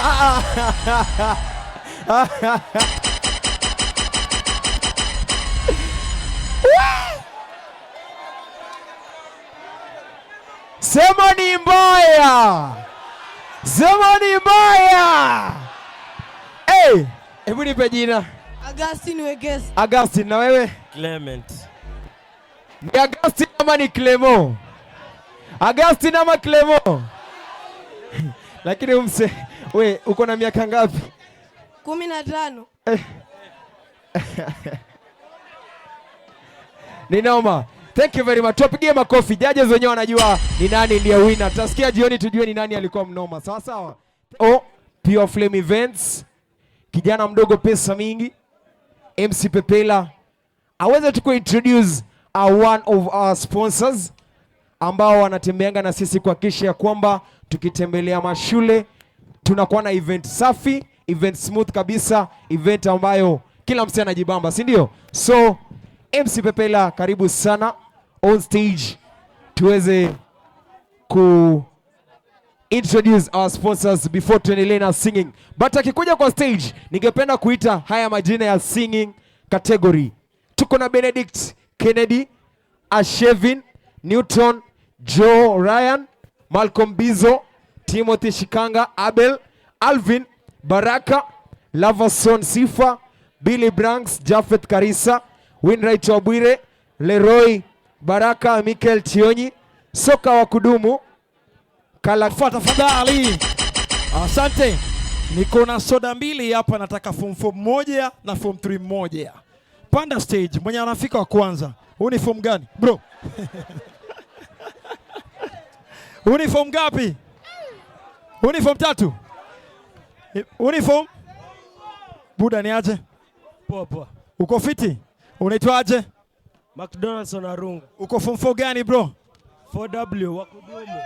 Sema ni mbaya. Sema ni mbaya. Hey, hebu nipe jina. Augustine Wekesa. Augustine, na wewe? Clement. Ni Augustine ama ni Clemo? Augustine ama Clemo? Lakini umse, we uko na miaka ngapi? 15. Ni noma. Thank you very much. Tuwapigie makofi. Judges wenyewe wanajua ni nani ndiye winner. Tutasikia jioni tujue ni nani alikuwa mnoma. Sawa sawa. Oh, Pure Flame Events. Kijana mdogo pesa mingi. MC Pepela aweze tu kuintroduce one of our sponsors ambao wanatembeanga na sisi kuhakikisha ya kwamba tukitembelea mashule tunakuwa na event safi, event smooth kabisa, event ambayo kila msee anajibamba, si ndio? So MC Pepela, karibu sana on stage tuweze ku introduce our sponsors before tuendelee na singing. But akikuja kwa stage, ningependa kuita haya majina ya singing category. Tuko na Benedict Kennedy, Ashevin, Newton, Joe Ryan, Malcolm Bizo, Timothy Shikanga, Abel, Alvin, Baraka, Lavason Sifa, Billy Branks, Jafeth Karisa, Winright Wabwire, Leroy Baraka, Michael Tionyi, soka wa kudumu Kala. Tafadhali. Asante. Niko na soda mbili hapa, nataka form 4 moja na form 3 moja. Panda stage, mwenye anafika wa kwanza. Huu ni form gani? Bro. Huu ni form ngapi? Huu ni form 3. Huu ni form? Buda ni aje? Poa poa. Uko fiti? Unaitwa aje? McDonald's Onarunga. Uko form 4 gani bro? 4W wa kudumu.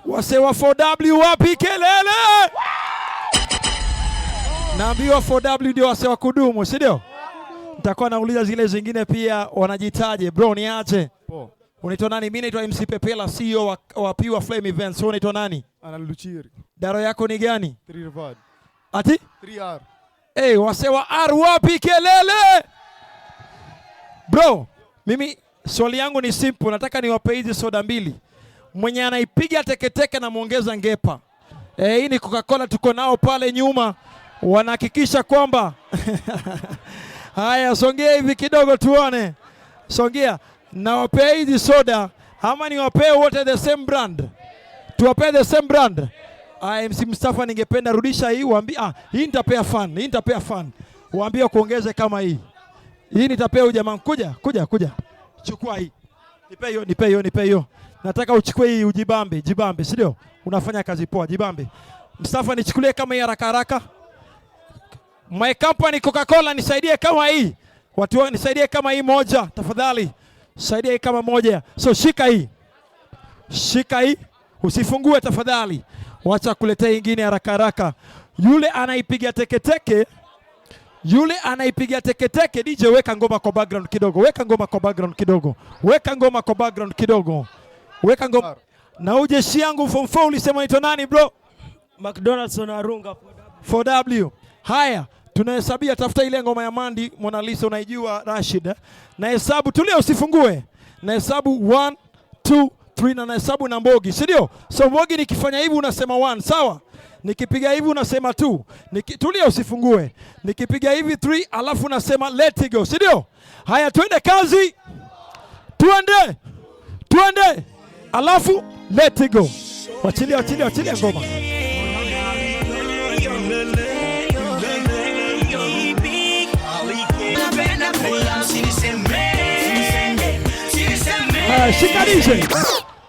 Wase wa 4W wapi kelele? Naambiwa 4W ndio wase wa kudumu, si ndio? Nitakuwa nauliza zile zingine pia wanajitaje. Bro ni aje? Poa. Unaitwa nani? Mimi naitwa MC Pepela, CEO wa Pure Flame Events. Wewe unaitwa nani? Analuchiri. Daro yako ni gani? 3 Rvad. Ati? 3R. Hey, wase wa R wapi kelele? Bro, mimi swali yangu ni simple, nataka niwape hizi soda mbili. Mwenye anaipiga teketeke na muongeza ngepa. Hii ni Coca-Cola tuko nao pale nyuma, wanahakikisha kwamba haya, songea hivi kidogo tuone. Songea. Nawapea hizi soda ama niwapee wote the same brand? Tuwapee the same brand. MC Mustafa, ningependa rudisha hii, waambie hii nitapea fan, hii nitapea fan. Waambie kuongeze kama hii. Hii nitapea huyu jamaa. Kuja, kuja, kuja. Chukua hii. Nipe hiyo, nipe hiyo, nipe hiyo. Nataka uchukue hii ujibambe, jibambe, si ndio? Unafanya kazi poa, jibambe. Mustafa, nichukulie kama hii haraka haraka. My company Coca-Cola, nisaidie kama hii. Watu wangu, nisaidie kama hii moja tafadhali. Saidia hii kama moja. So shika hii. Shika hii. Usifungue tafadhali. Wacha kuletea ingine haraka haraka. Yule anaipiga teketeke. Yule anaipiga teketeke. DJ, weka ngoma kwa background kidogo. Weka ngoma kwa background kidogo. Weka ngoma kwa background kidogo. Weka ngoma. Na uje jeshi yangu form 4 ulisema unaitwa nani bro? McDonald's Arunga 4W. Haya, tunahesabia, tafuta ile ngoma ya Mandi Mona Lisa unaijua Rashid. Nahesabu, tulia usifungue. Nahesabu 1 2 3 na nahesabu na Mbogi, si ndio? So Mbogi nikifanya hivi unasema 1, sawa? Nikipiga hivi unasema 2. Tulia usifungue. Nikipiga hivi 3 alafu unasema let it go, si ndio? Haya, twende kazi. Twende. Twende. Alafu let it go. Achilia, achilia, achilia ngoma. Shika DJ.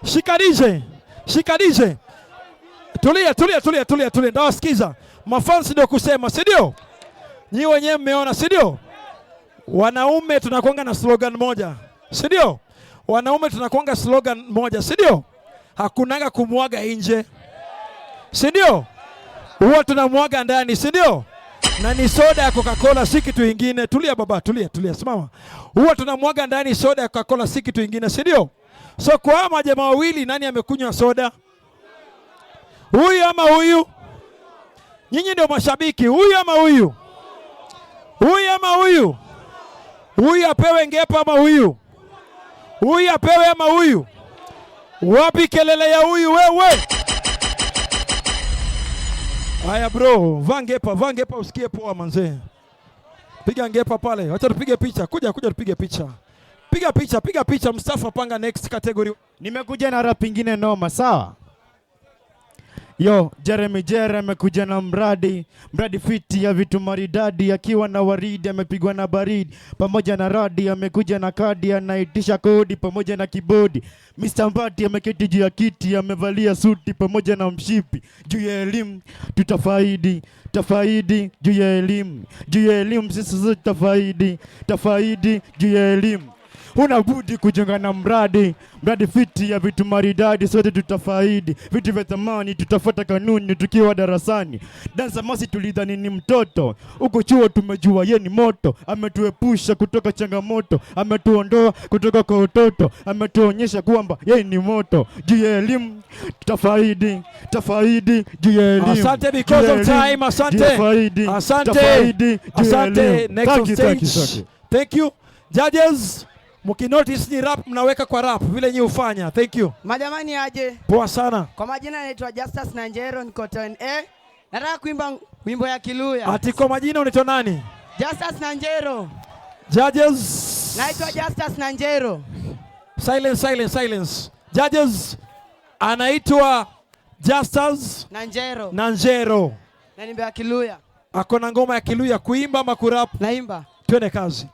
Shika DJ. Shika DJ. Tulia, tulia, tulia, tulia, tulia. Ndawasikiza. Mafans ndio kusema, si ndio? Nyi wenyewe mmeona, si ndio? Wanaume tunakuanga na slogan moja, si ndio? Wanaume tunakuanga slogan moja, si ndio? Hakunanga kumwaga nje, si ndio? Huwa tunamwaga ndani, si ndio? Na ni soda ya Coca-Cola, si kitu ingine. Tulia baba, tulia, tulia, simama. Huwa tunamwaga ndani soda ya Coca-Cola, si kitu ingine, si ndio? So kwa hawa majamaa wawili, nani amekunywa soda? Huyu ama huyu? Nyinyi ndio mashabiki, huyu ama huyu? Huyu ama huyu? Huyu apewe ngepa ama huyu? Huyu apewe ama huyu? Wapi kelele ya huyu wewe? Haya bro, vaa ngepa, vaa ngepa usikie poa manze. Piga ngepa pale. Wacha tupige picha. Kuja, kuja tupige picha. Piga picha, piga picha. Mustafa, panga next category. Nimekuja na rap ingine noma, sawa? Yo, Jeremy Jere amekuja na mradi, mradi fiti ya vitu maridadi, akiwa na waridi amepigwa na baridi, pamoja na radi amekuja na kadi, anaitisha kodi pamoja na kibodi. Mr. Mbati ameketi juu ya kiti, amevalia suti pamoja na mshipi. Juu ya elimu tutafaidi, tafaidi juu ya elimu, juu ya elimu sisi sote tutafaidi, tafaidi juu ya elimu. Huna budi kujenga na mradi, mradi fiti ya vitu maridadi, sote tutafaidi vitu vya thamani, tutafuata kanuni tukiwa darasani. Dansa Masi tulidhani ni mtoto, huko chuo tumejua ye ni moto. Ametuepusha kutoka changamoto, ametuondoa kutoka kwa utoto, ametuonyesha kwamba ye ni moto. Juu ya elimu tutafaidi, tafaidi juu ya elimu. Asante, because Juu ya of elimu, time, asante. juu ya faidi, Asante. tafaidi juu ya Asante. elimu. Next Thank on you, thank you, stage. thank you. Thank you. Judges, mkinotice ni rap mnaweka kwa rap vile nyi hufanya. Thank you. Majamani aje? Poa sana. Kwa majina naitwa Justus Nanjero, niko town A. Nataka kuimba wimbo ya Kiluya. Ati kwa majina unaitwa nani? Justus Nanjero. Judges. Naitwa Justus Nanjero. Silence, silence, silence. Judges, anaitwa Justus Nanjero. Nanjero. Na nyimbo ya Kiluya. Ako na ngoma ya Kiluya, kuimba ama kurap? Naimba. Twende kazi.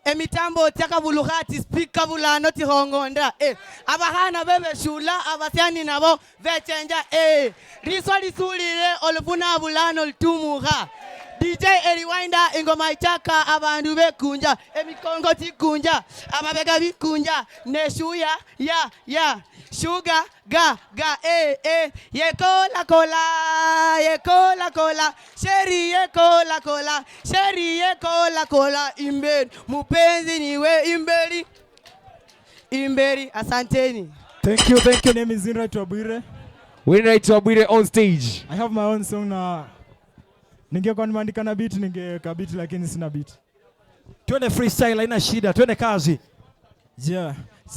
Emitambo tyakavulukhati spika vulano tikhongonda abakhana bebeshula abasyani nabo bechenja liswa lisulile olufuna vulano litumukha DJ eriwinda ingoma ichaka abandu bekunja emikongo tikunja amabega bikunja neshuya ya ya shuga ga ga yekola kola yekola kola sheri yekola kola sheri yekola kola imbeni mupenzi niwe imbeli Imberi, asanteni. Thank you, thank you. Name is Winright Wabwire. Winright Wabwire on stage. I have my own song na ningekuwa nimeandika na beat ningeweka beat lakini sina beat. Twende freestyle, haina shida, twende kazi.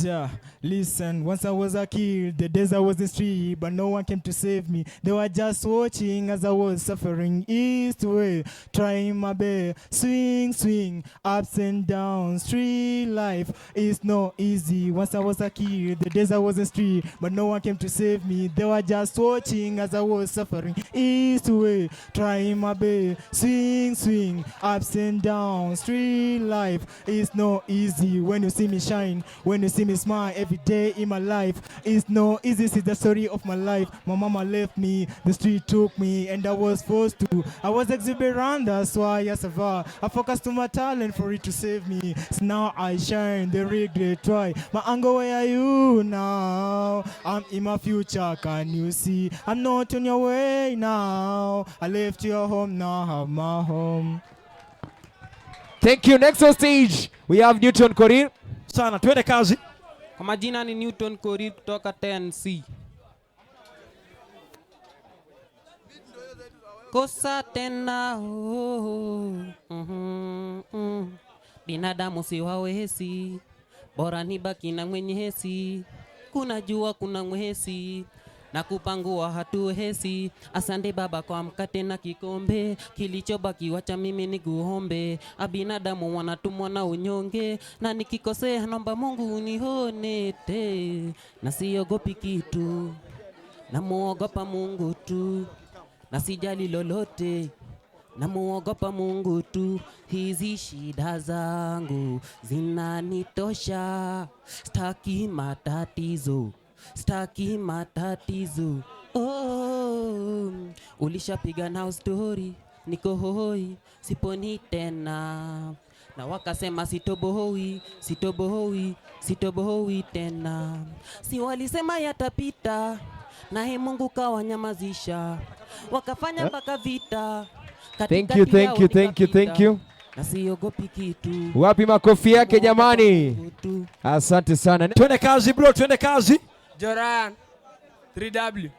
Yeah, listen, once I was a kid, the days I was in street, but no one came to save me. They were just watching as I was suffering east way, trying my best, swing, swing, ups and downs, street life is no easy. Once I was a kid, the days I was in street, but no one came to save me. They were just watching as I was suffering east way, trying my best, swing, swing, ups and downs, street life is no easy. When you see me shine, when you see me smile every day in my life, it's no easy. It's the story of my life. My mama left me, the street took me, and I was forced to. I was exuberant, that's why I survived. I focused on my talent for it to save me. So now I shine, the regret try. My angle, where are you now? I'm in my future, can you see? I'm not on your way now. I left your home, now I have my home. Thank you. Next on stage, we have Newton Korir. Sana, twende kazi. Kwa majina ni Newton Korir kutoka 10C. Kosa tena oh, mm. Binadamu si wawesi, bora nibaki na mwenyezi. Kuna jua kuna mwezi na kupangua hatuhesi. Asante Baba kwa mkate na kikombe, kilichobaki wacha mimi nikuombe. Abinadamu wanatumwa na unyonge, na nikikosea naomba Mungu unihone te, na siogopi kitu, namuogopa Mungu tu, na sijali lolote, namuogopa Mungu tu. Hizi shida zangu zinanitosha, staki matatizo, staki matatizo. Oh, ulishapiga nao story, niko hoi, siponi tena, na wakasema sitobohoi, sitobohoi, sitobohoi tena. Si walisema yatapita, naye Mungu kawanyamazisha, wakafanya mpaka vita. Thank you, thank you, thank you, thank you. Na siogopi kitu. Wapi makofi yake jamani? Asante sana. Twende kazi bro, twende kazi. Joran 3W.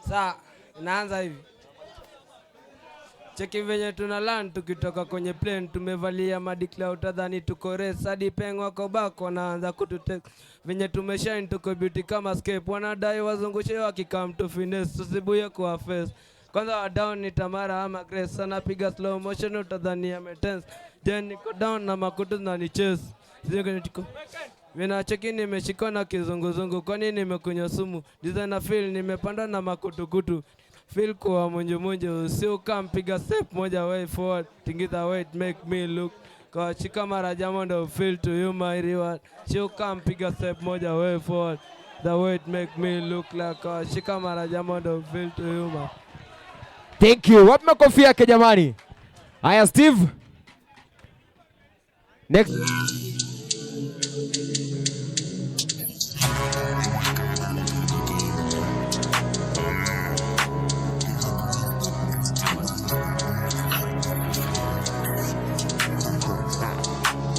Saa inaanza hivi. Cheki venye tuna land tukitoka kwenye plane, tumevalia madikla utadhani tuko race, hadi pengo wako bako wanaanza kututeka. Venye tumeshine tuko beauty kama scape, wanadai wazungushe wakikam to finesse, tusibuye kwa face. Kwanza wa down ni Tamara ama Grace, anapiga slow motion utadhani ametense. Then niko down na makutu na ni chase. Sio kwenye tiko. Mina cheki nimeshikwa na kizunguzungu, kwani nimekunywa sumu. Designer feel nimepandwa na makutukutu. Feel kuwa munju munju, si ukampiga step moja way forward, tingiza weight make me look. Kwa shika mara jamo ndo feel to you my reward. Si ukampiga step moja way forward, the weight make me look like. Kwa shika mara jamo ndo feel to you my. Thank you. Wapi makofi yake jamani? Haya Steve. Next.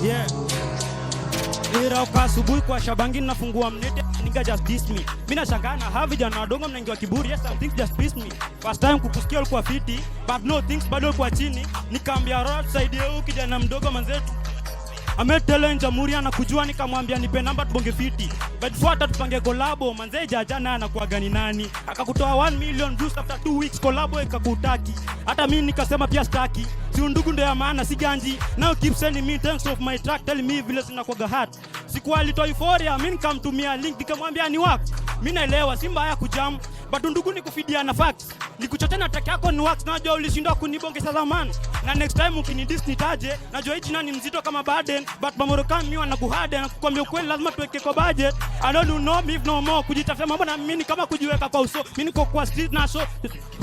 Yeah. Nilirauka asubuhi kwa shabangi nafungua mnete nigga just diss me. Mimi nashangaa na hawa vijana wadogo mnaingiwa kiburi, yes some things just piss me. First time kukusikia ulikuwa fiti, but no things bado ulikuwa chini. Nikaambia roho tusaidie huyu kijana mdogo manzetu. Ametele jamhuri anakujua, nikamwambia nipe namba tubonge fiti. But before hata tupange collabo, manze jaja naye anakuwaga ni nani? Akakutoa 1 million views after 2 weeks collabo ikakutaki. Hata mimi nikasema pia sitaki. Si undugu ndio ya maana si ganji. Now keep sending me thanks of my track, tell me vile zinakuwaga hard. Siku alitoa Euphoria, mimi nikamtumia link nikamwambia ni work. Mimi naelewa si mbaya kujam, but undugu ni kufidia na facts. Nikuchote na track yako ni works, najua ulishindwa kunibongesha zamani. Na next time ukinidis nitaje, najua hii jina ni mzito kama Baden, but Mamoroka mimi wanakuhade na kukwambia ukweli lazima tuweke kwa budget. I don't do no beef no more, kujitafuta mambo na mimi ni kama kujiweka kwa uso. Mimi niko kwa street na show.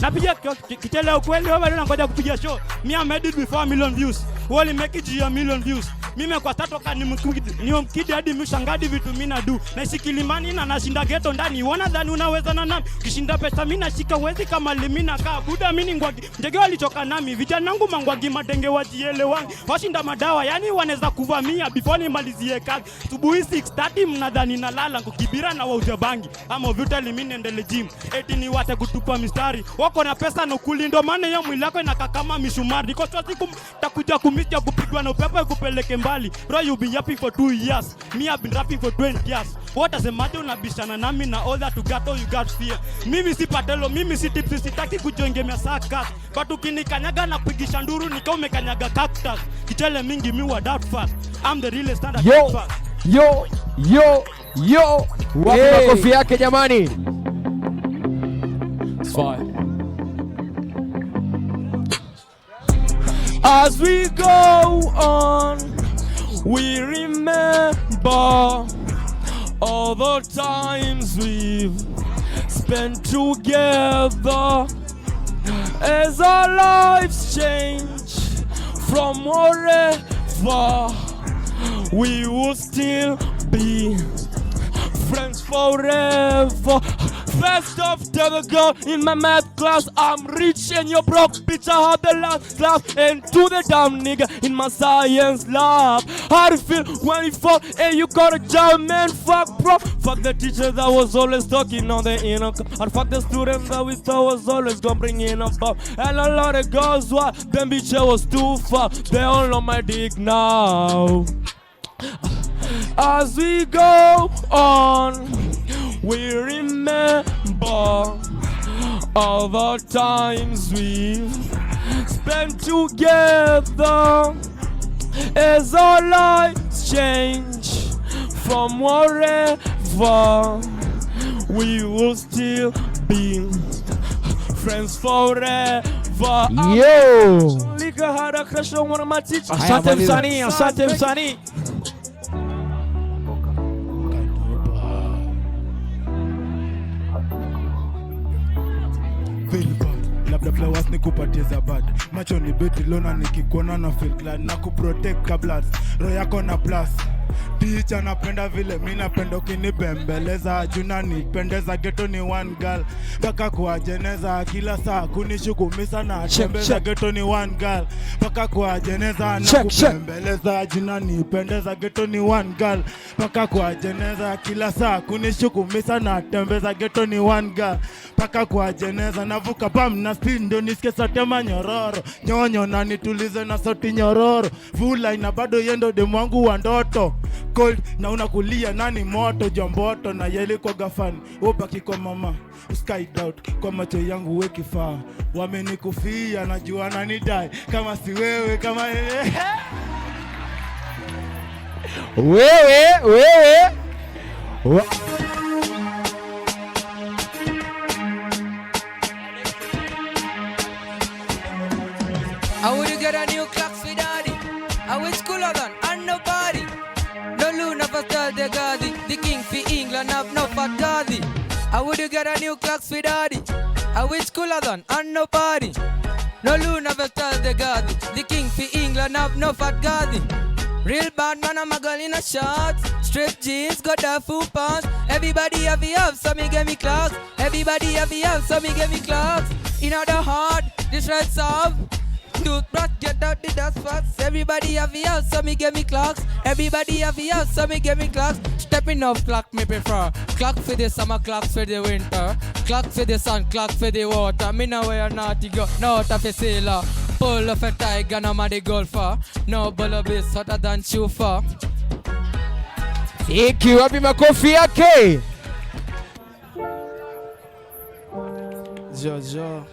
Napiga kichele ukweli, wewe bado unangoja kupiga show. Me I made it before a million views. We only make it a million views. Mimi kwa tatoka ni mkidi, ni mkidi hadi mshangadi vitu mimi na do. Naishi Kilimani na nashinda ghetto ndani. Wanadhani unaweza na nami. Ukishinda pesa mimi nashika uwezi kama limi na kaa. Buda mimi ni ngwagi. Ndege walichoka nami. Vijana wangu mangwagi matenge wajielewangi. Washinda madawa yani wanaweza kuvamia before nimalizie kazi. Asubuhi 6:30 mnadhani nalala kukibira na wauza bangi. Ama vuta mimi niendele gym. Eti ni wate kutupa mistari. Wako na pesa na ukuli ndo maana hiyo mwili yako inakaa kama misumari. Niko sure siku takuja kumisha kupigwa na upepo ikupeleke mbali. Bro, you been yapping for 2 years. Me I've been rapping for 20 years. Watasemaje unabishana nami na all that you got, all you got fear. Mimi si patelo, mimi si tipsy, sitaki kujongemea saka. But ukinikanyaga na kupigisha nduru nika umekanyaga cactus. Kichele mingi mi wa that fast. I'm the realest standard Yo, fast. Yo, yo, yo. Wapi Hey. makofi yake jamani? It's fine. As we go on, we remember all the times we've spent together. As our lives change from wherever, we will still be friends forever. First off, tell the girl in my math class I'm rich and you're broke, bitch. I have the last laugh. And to the dumb nigga in my science lab. How to feel when you fall and you got a job, man? Fuck, bro. Fuck the teacher that was always talking on the intercom. And fuck the student that we thought was always gonna bring in a bomb. And a lot of girls, why? Them bitch was too far. They all on my dick now. As we go on, we remember all the times we've spent together. As our lives change from wherever, we will still be friends forever. Yo! Liga had a crush on one of my teachers. Asante msanii, asante msanii. Feel bad. Labda flowers nikupatie za bad. Macho ni beti lona nikikuona na feel glad. Na kuprotect kabla roho yako na plus. Teacher napenda vile mi napenda ukinibembeleza. Juna nipendeza ghetto ni one girl. Mpaka kuwajeneza kila saa kunishukumisa na Check, tembeza check. ghetto ni one girl. Mpaka kuwajeneza na Check, check. kubembeleza. Juna nipendeza ghetto ni one girl. Mpaka kuwajeneza kila saa kunishukumisa na tembeza ghetto ni one girl. Mpaka kuwajeneza navuka bam na spin ndio nisikie sauti ya manyororo. Nyonyo na nitulize na sauti nyororo. Vula ina bado yendo demu wangu wa ndoto. Cold na unakulia nani moto jomboto na yeli kwa gafani. Ubaki kwa mama usky doubt kwa macho yangu we kifaa. Wamenikufia najua nanidai kama si wewe kama Wewe, wewe. I would get a new clock for daddy. I wish cooler than and nobody. No Luna for tell the Gazi. The king for England have no fat Gazi. I would get a new clock for daddy. I wish cooler than and nobody. No Luna for tell the Gazi. The king for England have no fat Gazi. Real bad man, I'm a girl in a shorts. Strip jeans, got the full pants. Everybody have the have, so me give me clocks. Everybody have the have, so me give me clocks. In other heart, this red solve. Toothbrush, get out the dust fast. Everybody have the house, so me give me clocks. Everybody have the house, so me give me clocks. Stepping off clock, me prefer. Clock for the summer, clock for the winter. Clock for the sun, clock for the water. Me no wear naughty go, no out of a sailor. Pull off a tiger, no man the golfer. No bolo base hotter than chufa. Thank you. Wapi makofi yake? Jojo.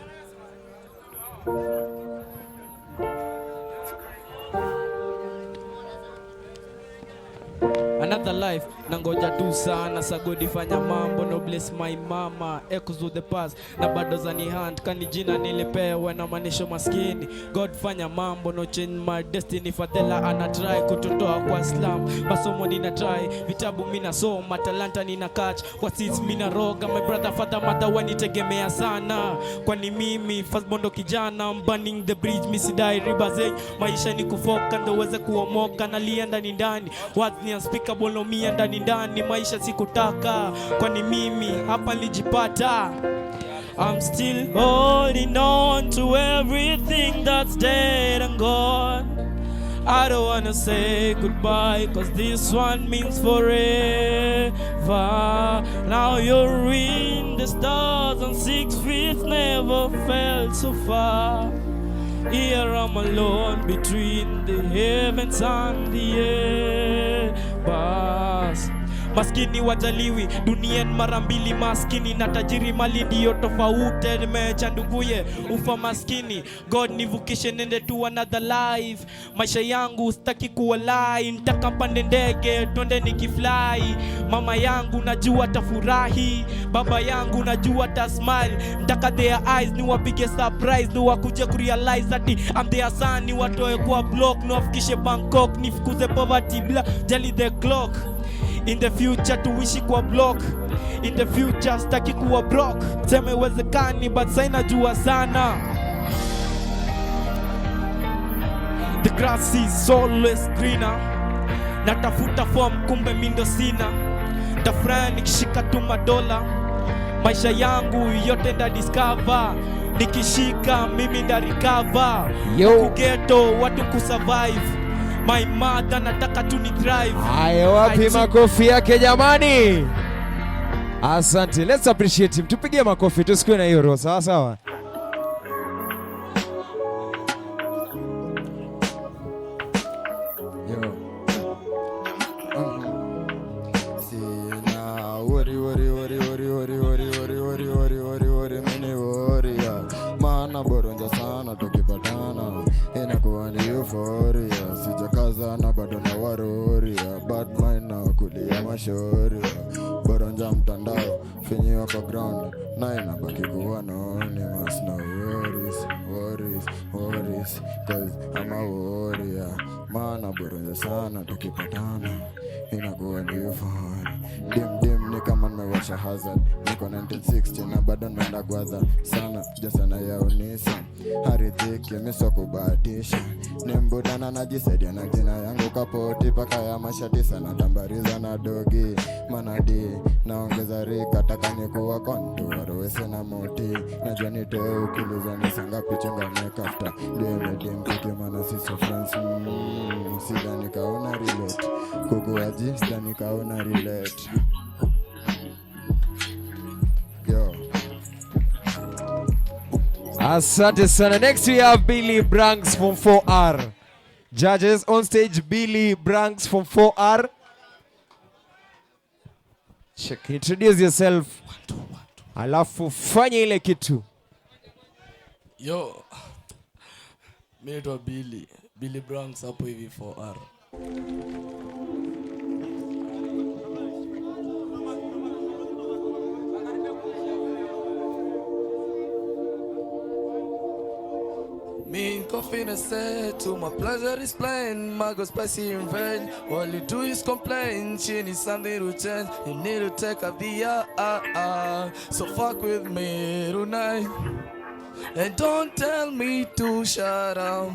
Another life nangoja tu sana sagodi fanya mambo no bless my mama echoes of the past na bado zani hand kani jina nilipewa na maanisho maskini. God fanya mambo no change my destiny. Fadhela ana try kututoa kwa slam, masomo nina try, vitabu mina soma, talanta nina catch kwa seeds mina roga. My brother father mother wanitegemea sana, kwani mimi first bondo kijana, I'm burning the bridge misidai riba zenyu. Maisha ni kufoka ndo uweze kuomoka, nalia ndani ndani, words ni unspeakable no mia ndani ndani. Maisha sikutaka, kwani mimi hapa nilijipata. I'm still holding on to everything that's dead and gone. I don't wanna say goodbye, cause this one means forever. Now you're in the stars and 6 feet never felt so far. Here I'm alone between the heavens and the earth. Maskini wajaliwi dunia ni mara mbili, maskini na tajiri mali ndiyo tofauti. Nimeacha nduguye ufa maskini, God nivukishe nende to another life. Maisha yangu sitaki kuwa lie, nitaka mpande ndege twende nikifly. Mama yangu najua tafurahi, baba yangu najua tasmile. Nitaka their eyes niwapige surprise, niwakuje kurealize that I'm their son. Niwatoe kwa block niwafikishe Bangkok, nifukuze poverty bila jali the clock. In the future tuishi kwa block, in the future sitaki kuwa broke. Sema iwezekani but sasa najua sana. The grass is always greener. Natafuta form kumbe mi ndo sina. Tafurahi nikishika tu madola. Maisha yangu yote nda discover. Nikishika mimi nda recover. Kugeto watu kusurvive. My mother nataka tu ni drive. Haya, wapi makofi yake jamani? Asante, let's appreciate him. Tupigie makofi, tusikue na hiyo roho, sawa sawa. Yo. Sina worry worry worry worry worry worry worry worry worry worry worry mini warrior. Maana boronja sana tukipatana inakuwa ni euphoria. Sijakazana bado na waroria, bad mind na kulia mashauri. Boronja mtandao finyiwa kwa ground na inabaki kuwa anonymous. No worries, worries, worries, cause I'm a warrior. Maana boronja sana tukipatana inakuwa ni euphoria. Dim dim ni kama nimewasha hazard. Niko 1960 na bado naenda gwaza sana. Jasana ya unisa haridhiki miso kubahatisha. Nimbutana najisaidia na jina yangu kapoti paka ya mashati sana tambariza na dogi manadi naongeza rika taka nikuwa kontu waruwese na moti najua nitoe ukiliza nisanga pichenga mekafta DM pike mana siso friends. Sidhani kaona relate kukuaji sidhani kaona relate. Yo. Asante sana. Next we have Billy Branks from 4R. Judges on stage, Billy Branks from 4R. Check. Introduce yourself. 1 2 1 2. Alafu fanya ile kitu. Yo. Mimi naitwa Billy. Billy Branks hapo hivi 4R. Me and coffee in a set, to my pleasure is plain. My go spicy in vain. All you do is complain. She needs something to change. You need to take up the So fuck with me tonight. And don't tell me to shut up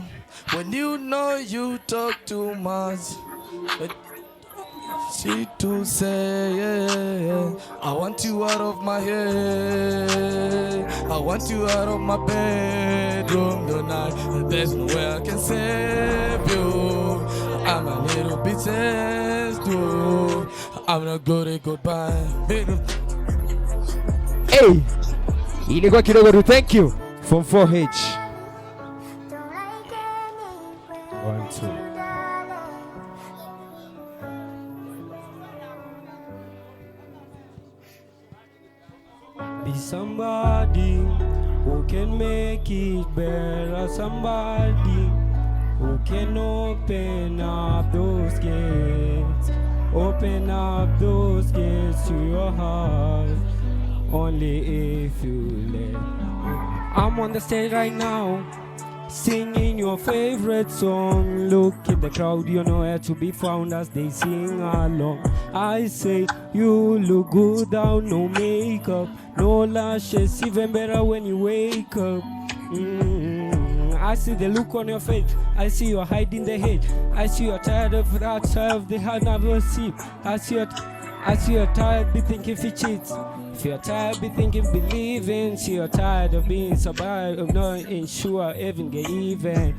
when you know you talk too much. But she to say, yeah, I want you out of my head. I want you out of my bedroom tonight. There's no way I can save you. I'm a little bit too. I'm not good at goodbye. Hey, ilikuwa kidogo tu. Thank you from 4H. 1 2. Be somebody who can make it better, somebody who can open up those gates. Open up those gates to your heart. Only if you let. I'm on the stage right now, singing your favorite song. Look at the crowd, you know where to be found as they sing along. I say, you look good down, no makeup, no lashes, even better when you wake up. I see the look on your face. I see you're hiding the hate. I see you're tired of that side of the hand never sleep. I see you're tired, be thinking if you cheat. If you're tired, be thinking, believing. See you're tired of being survived, of not sure, even get even.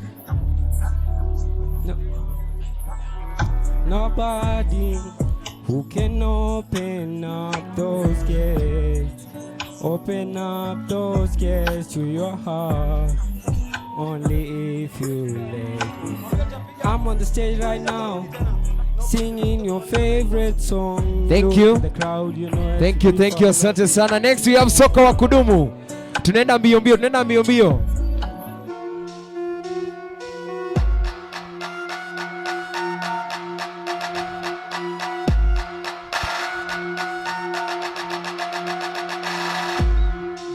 No, nobody who can open up those gates. Open up those gates to your heart. Only if you let me. I'm on the stage right now, singing your favorite song. Thank Look you. at the crowd, you know Thank you, thank you, asante sana. Next we have soka wa kudumu. Tunaenda mbio mbio, tunaenda mbio mbio.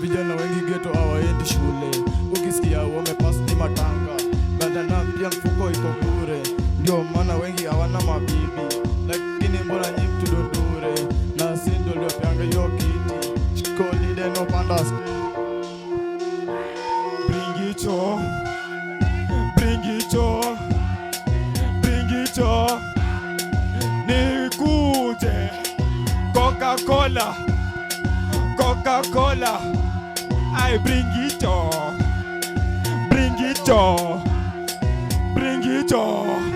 Vijana wengi ghetto hawaendi shule, ukisikia wamepass ni matanga, badana pia mfuko iko bure, ndio maana wengi hawana mabibi, lakini mbona nyi mtudundure, na si ndio liopeanga hiyo kiti, shikolide no panda Bring it on, bring it on, bring it on, nikuje Coca-Cola, Coca-Cola, I bring it on, bring it on, bring it on.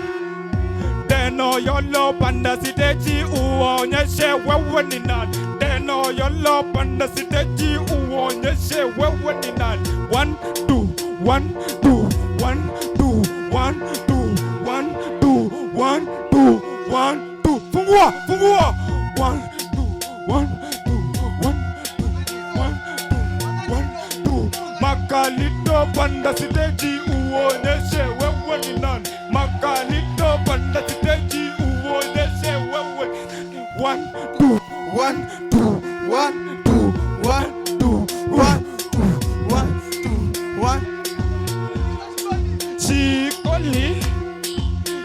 Deno yolo panda siteji uonyeshe wewe ni nani. Deno yolo panda siteji uonyeshe wewe ni nani. 1 2 1 2 1 2 1 2 1 2 1 2 1 2. Fungua, fungua. 1 2 1 2 1 2 1 2 1 2. Makalito panda siteji uonyeshe wewe ni nani. Makalito panda siteji uonyeshe wewe. 1 2 1 2 1 2 1 2 1 2 1 2 1. Shikoli,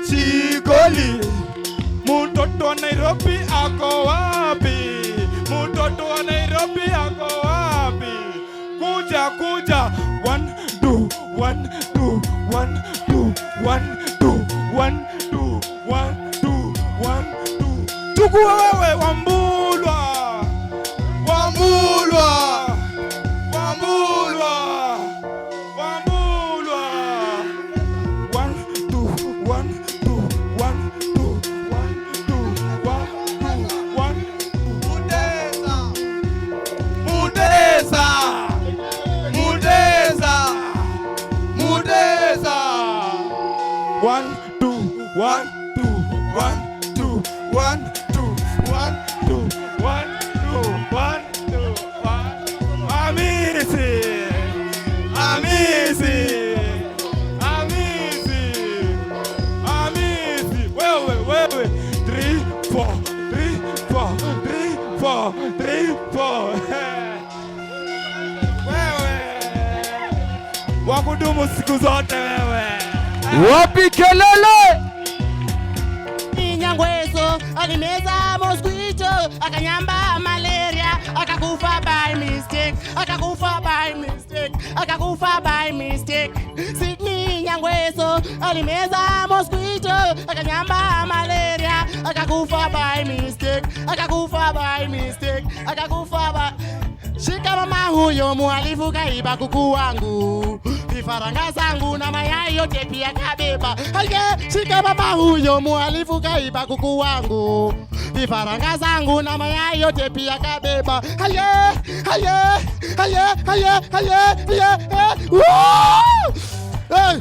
Shikoli, mtoto wa Nairobi ako wapi? Mtoto wa Nairobi ako wapi? Kuja, kuja. 1 2 1 2 1 2 1 2 1 2 1 2 1 2. Chukua wewe Wambulwa, Wambulwa, Wambulwa, Wambulwa. 1 2 1 2 1 2 1 2 1 2 1. Mutesa, Mutesa, Mutesa, Mutesa. 1 2 1 2 1 2 1 2 1 2 1 2 1 2 1. Amisi, Amisi, Amisi, Amisi. Wewe, wewe. 3 4 3 4 3 4 3 4. Wewe wakudumu siku zote wewe. Wapi kelele? Nyangweso alimeza mosquito akanyamba malaria akakufa by mistake, akakufa by mistake, akakufa by mistake. Sydney Nyangweso alimeza mosquito akanyamba malaria akakufa by mistake, akakufa by mistake, akakufa by. Shika mama huyo muhalifu kaiba kuku wangu, vifaranga zangu na mayai yote pia kabeba. Haye, shika mama huyo muhalifu kaiba kuku wangu, vifaranga zangu na mayai yote pia kabeba. Haye, haye, haye, haye, haye, haye. Woo! Hey!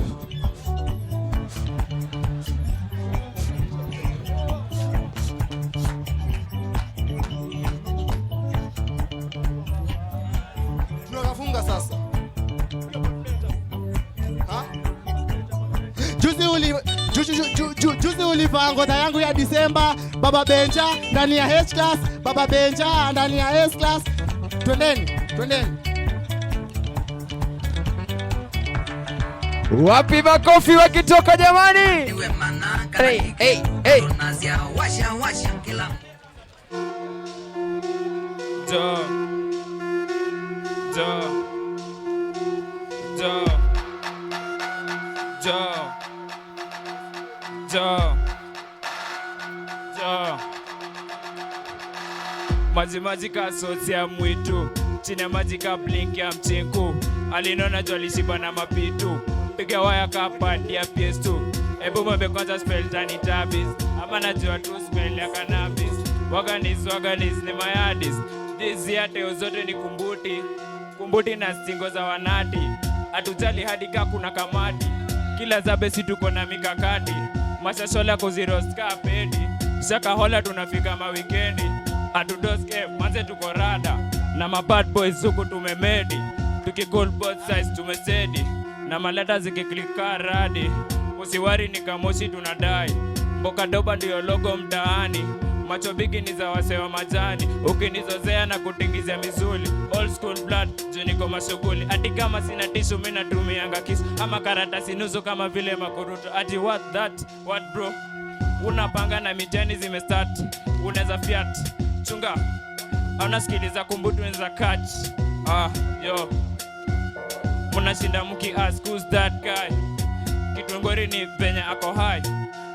Tunakafunga sasa. Ha? Juzi uli Juzi ulivaa ngodha yangu ya Disemba. Baba Benja ndani ya H class, Baba Benja ndani ya S class. Twendeni, twendeni. Wapi makofi wakitoka jamani? Hey, hey, hey. Do. Do. Do. Do. Do. Do. Maji maji ka soti ya mwitu, chini ya maji ka blink ya mchinku, alinona juu alishiba na mapitu, piga waya ka pad ya PS2. Ebu mwembe kwanza spell tani tabis, ama najua tu spell ya cannabis. Waganis, waganis ni mayadis. This year teo zote ni kumbuti, kumbuti na stingo za wanati. Hatujali hadi ka kuna kamati, kila zabe si tuko na mikakati. Mashashola kuziroast ka pedi, shaka hola tunafika mawikendi. Hatudoske manze tuko rada, na ma bad boys huku tumemedi. Tukigol both sides tumesedi, na maleta zikiklika radi. Usiwari ni kamoshi tunadai, mboka doba ndiyo logo mtaani. Macho bigi ni za wase wa majani, ukinizozea na kutingizia misuli. Old school blood, juu niko mashughuli. Ati kama sina tishu mimi natumianga kisu, ama karatasi nusu kama vile makuruto. Ati what that, what bro? Unapanga na mitihani zimestart, unaweza fiat. Chunga, unasikiliza kumbutu unaweza catch. Ah, yo. Mnashinda mki ask who's that guy? Kitungori ni venye ako high.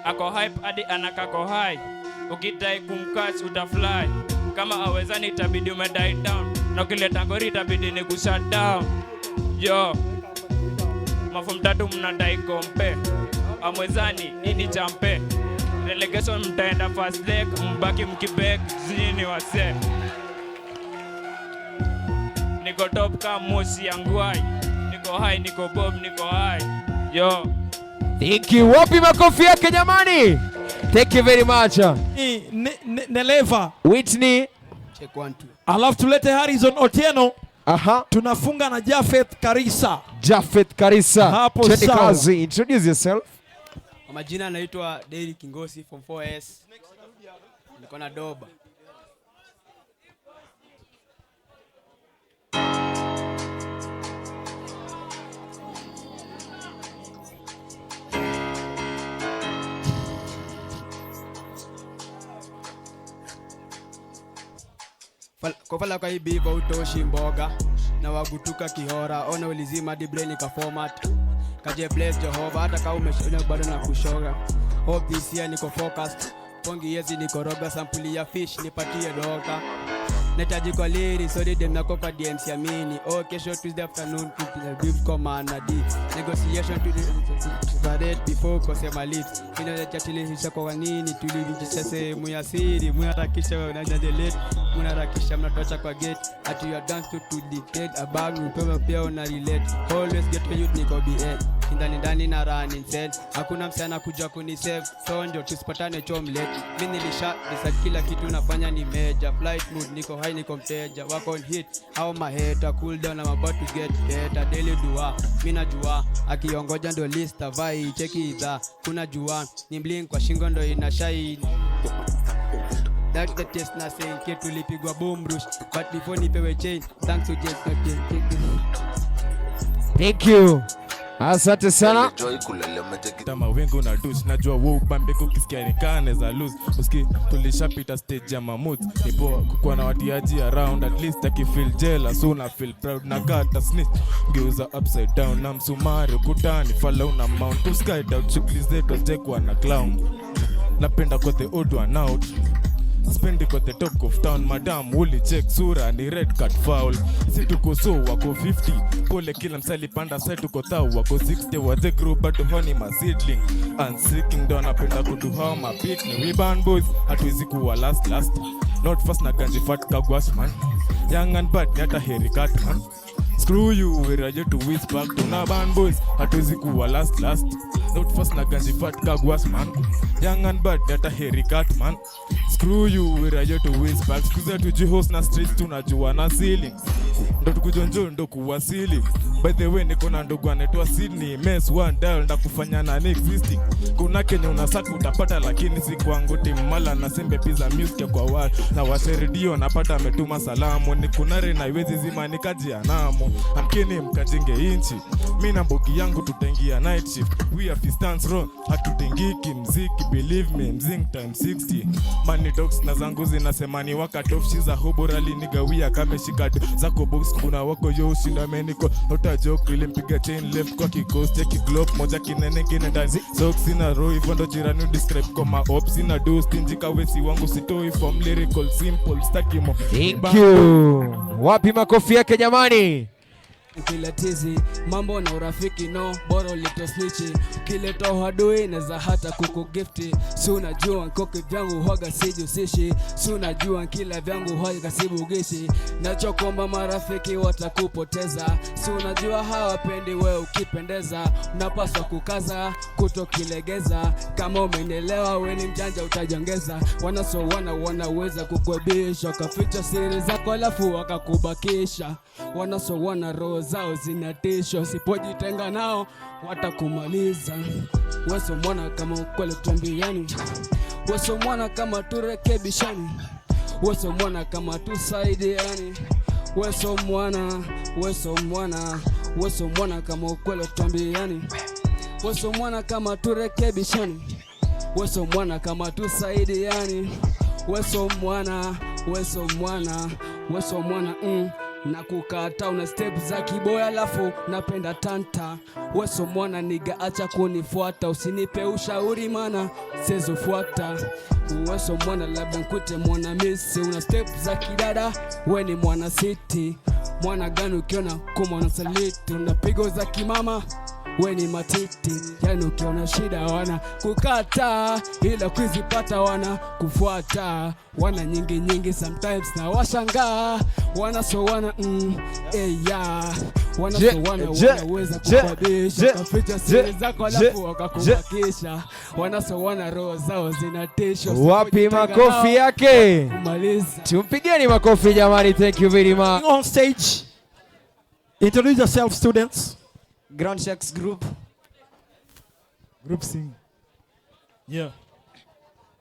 Ako hype hadi anakako high. Ukidai kumcatch utafly. Kama awezani itabidi ume die down. Na ukileta ngori itabidi ni kushut down. Yo. Mafom tatu mnadai kompe. Amwezani nini champe. Relegation mtaenda first leg, mbaki mkibek zini wase. Niko top kama moshi ya ngwai. Niko high, niko bob, niko high. Yo. Thank you. Wapi makofi yake jamani? Thank you very much. Neleva. Whitney. Check 1 2. Alafu tulete Harrison Otieno. Aha. Tunafunga na Jafeth Karisa. Jafeth Karisa. Hapo Twende sawa. kazi. Introduce yourself. Kwa majina naitwa Derrick Kingosi from 4S. Niko na doba. Kofala kwa ibiva utoshi mboga na wagutuka kihora, ona ulizima di brain ka format kaje bless Jehovah, hata kama umeshonya bado na kushoga. Hope this year niko focused, pongi yezi niko roga, sampuli ya fish nipatie doka. Nahitaji kwa liri, sorry dem nako kwa DMC amini. Oh, kesho Tuesday afternoon tupiga beef kwa maana D. Negotiation to the before kosema lips. Mimi nachatilisha kwa nini tulivitisha sehemu ya siri. Mnaharakisha unaja delete, mnaharakisha mnatocha kwa gate. Ati you are dance to dictate a bag mpewe pia una relate. Always get to youth niko BA. Ndani ndani na run insane. Hakuna msichana kuja kunisave. Sonjo tusipatane chomlet. Mimi nilisha decide kila kitu nafanya ni major. Flight mode niko high niko mteja. Work on hit au my hater cool down I'm about to get better. Daily dua mimi najua akiongoja ndo list avai cheki idha. Kuna jua ni blink kwa shingo ndo ina shine. That's the test na saying tulipigwa boom rush but before nipewe chain thanks to James. Thank you. Asante sana. Mawingu na dus najua wo ubambe kukisikia nikane za lose uski tulishapita stage ya mamut ni poa kukuwa na watiaji around at least akifeel jealous una feel proud na kata snitch geuza upside down na msumari ukutani follow na mount to sky down shughuli zetu hazijakuwa na clown napenda kwa the old one out Spendi kwa the talk of town madam uli check sura ni red card foul si tuko so wako 50 pole kila msali panda side tuko thau wako 60 waze group but honey ma seedling and seeking ndo anapenda kuduhawa mapik ni we band boys hatuwezi kuwa last last not fast na ganji fat kagwash man young and bad ni hata heri cat man Screw you, we are to whisper. Tuna band boys, hatuwezi kuwa last last. Not fast na ganji fat kagwas man. Young and bad, data hairy cat man. Screw you, we are to whisper. Sikuzi hatujui host na streets tunajua na ceiling. Ndo tukujonjo ndo kuwasili. By the way niko na ndugu anaitwa Sydney. Mess one dial ndakufanya na existing. Kuna Kenya unasaka utapata lakini si kwangu timala na sembe pizza music kwa watu. Na washeredio napata ametuma salamu. Ni kunare na iwezi zima nikaji anamo. Amkeni mkajenge inchi. Mi na mbogi yangu tutaingia night shift. We are distance road. Hatutingiki mziki believe me mzing times 60. Money talks na zangu zinasema ni wakati off shiza hobora alinigawia kameshika zako box kuna wako yo ushinda meniko hota joke ilimpiga chain left kwa kikosi cheki glock moja kinene kine ndani socks ina roho hivyo ndo jirani describe kwa ma ops ina do stingy kawesi wangu sitoi from lyrical simple staki mo. Thank you. Wapi makofi yake jamani? Kila tizi mambo na urafiki no bora litosnichi kileta hadui naza hata kukugifti si unajua nkoki vyangu hoga sijusishi si unajua kila vyangu hoga sibugishi nachokomba marafiki watakupoteza si unajua hawapendi wewe ukipendeza unapaswa kukaza kutokilegeza kama umenielewa wewe ni mjanja utajongeza wanasowana wanaweza kukwebisha kaficha siri zako alafu wakakubakisha wanasowana roho zao zinatisha usipojitenga nao watakumaliza. Weso mwana kama ukweli tuambiani, weso mwana kama turekebishani, weso mwana kama tusaidiani, weso mwana, weso mwana, weso mwana kama ukweli tuambiani, weso mwana kama turekebishani, weso mwana kama tusaidiani, weso mwana, weso mwana, weso mwana na kukata una step za kiboya alafu napenda tanta weso mwana niga acha kunifuata usinipe ushauri mana sizofuata weso mwana labda nkute mwana misi una step za kidada we ni mwana city mwana gani ukiona kuma unasaliti una pigo za kimama we ni matiti yani ukiona shida wana kukata ila kuzipata wana kufuata wana nyingi nyingi sometimes na washangaa wana so wana yeah wana so wana wanaweza kukabisha kaficha siri zako alafu wakakubakisha wana so wana roho zao zinatisha. Wapi makofi yake? Tumpigeni makofi jamani. Thank you very much. On stage, introduce yourself students. Ground Sharks Group. Group sing. Yeah.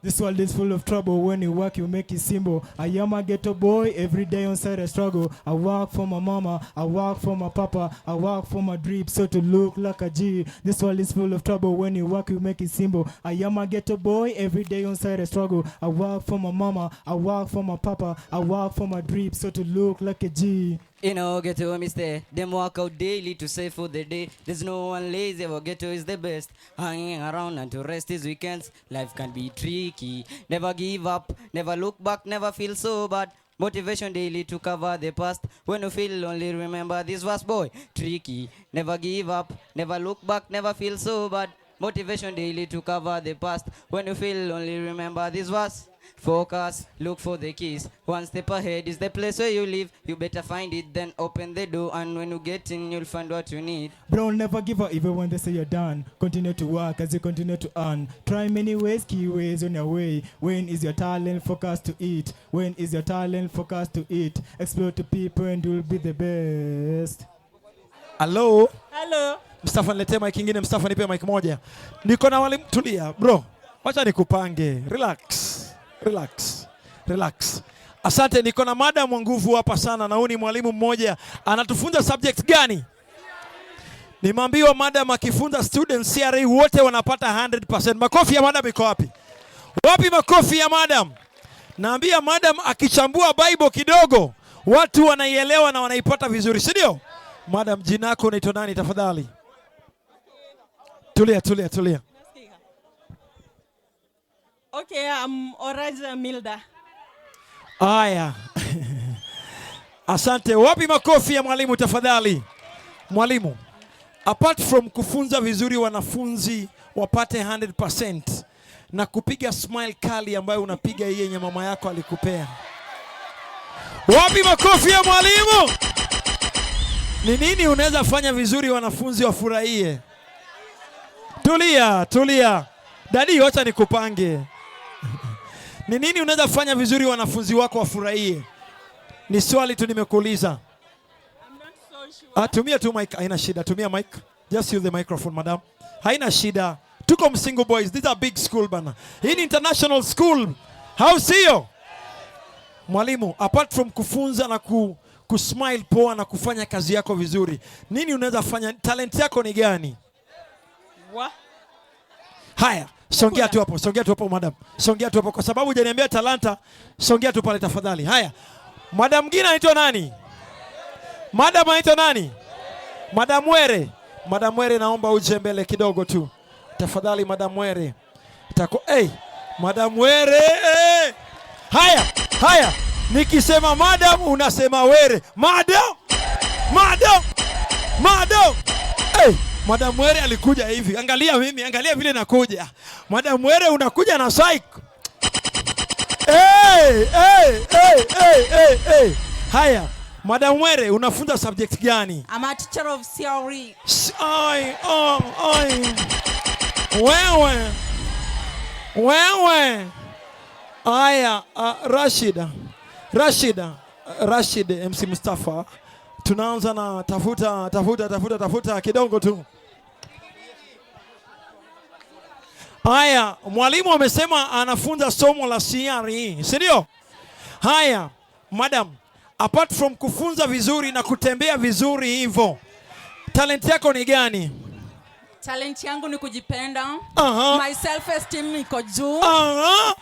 This world is full of trouble. When you work, you make it simple. I am a ghetto boy. Every day on side I struggle. I work for my mama. I work for my papa. I work for my drip, so to look like a G. This world is full of trouble. When you work, you make it simple. I am a ghetto boy. Every day on side I struggle. I work for my mama. I work for my papa. I work for my drip, so to look like a G. You know, ghetto where me stay. Them walk out daily to save for the day. There's no one lazy, our ghetto is the best. Hanging around and to rest is weekends. Life can be tricky. Never give up, never look back, never feel so bad. Motivation daily to cover the past. When you feel lonely, remember this verse, boy. Tricky. Never give up, never look back, never feel so bad. Motivation daily to cover the past. When you feel lonely, remember this verse. Focus, look for the keys. One step ahead is the place where you live. You better find it, then open the door. And when you get in, you'll find what you need. Bro, never give up even when they say you're done. Continue to work as you continue to earn. Try many ways, key ways on your way. When is your talent? Focus to eat. When is your talent? Focus to eat. Explore to people and you'll be the best. Hello. Hello. Mustafa niletee mic nyingine. Mustafa nipe mic moja. Niko na walimu. Tulia bro. Wacha nikupange. Relax. Relax. Relax. Asante, niko na madam wa nguvu hapa sana na huyu ni mwalimu mmoja. Anatufunza subject gani? Nimeambiwa madam akifunza students CRE wote wanapata 100%. Makofi ya madam iko wapi? Wapi makofi ya madam? Naambia madam akichambua Bible kidogo, watu wanaielewa na wanaipata vizuri, si ndio? Madam, jina lako unaitwa nani tafadhali? Tulia, tulia, tulia. Okay, I'm Oraja Milda. Aya. Asante. Wapi makofi ya mwalimu tafadhali? Mwalimu, apart from kufunza vizuri wanafunzi wapate 100% na kupiga smile kali ambayo unapiga hii yenye mama yako alikupea. Wapi makofi ya mwalimu? Ni nini unaweza fanya vizuri wanafunzi wafurahie? Tulia, tulia. Dadi, wacha nikupange. Ni nini unaweza fanya vizuri wanafunzi wako wafurahie? Ni swali tu nimekuuliza. Ah, tumia tu mic, haina shida. Tumia mic. Just use the microphone, madam. Haina shida. Tuko Msingu Boys. This is a big school bana. Hii ni international school. How sio? Mwalimu, apart from kufunza na kusmile poa na kufanya kazi yako vizuri, nini unaweza fanya? Talent yako ni gani? Wa? Haya, songea tu hapo, songea tu hapo madam. Songea tu hapo kwa sababu hujaniambia talanta, songea tu pale tafadhali. Haya. Madam mwingine anaitwa nani? Madam anaitwa nani? Madam Were. Madam Were, naomba uje mbele kidogo tu. Tafadhali Madam Were. Hey, Madam Were. Hey. Haya, haya. Nikisema madam unasema Were. Madam. Madam. Madam. Hey, Madam Were alikuja hivi. Angalia mimi, angalia vile nakuja. Madam Were unakuja na psych. Hey, hey, hey, hey, hey, hey. Haya, Madam Were unafunza subject gani? I'm a teacher of CRE. Ai, oh, ai. Wewe. Wewe. Aya, Rashida. Rashida. Rashid MC Mustafa. Tunaanza na tafuta, tafuta, tafuta, tafuta kidogo tu. Haya, mwalimu amesema anafunza somo la CRE, si ndio? Haya, madam, apart from kufunza vizuri na kutembea vizuri hivyo, talent yako ni gani? Talent yangu ni kujipenda. Aha. My self esteem iko juu. Aha.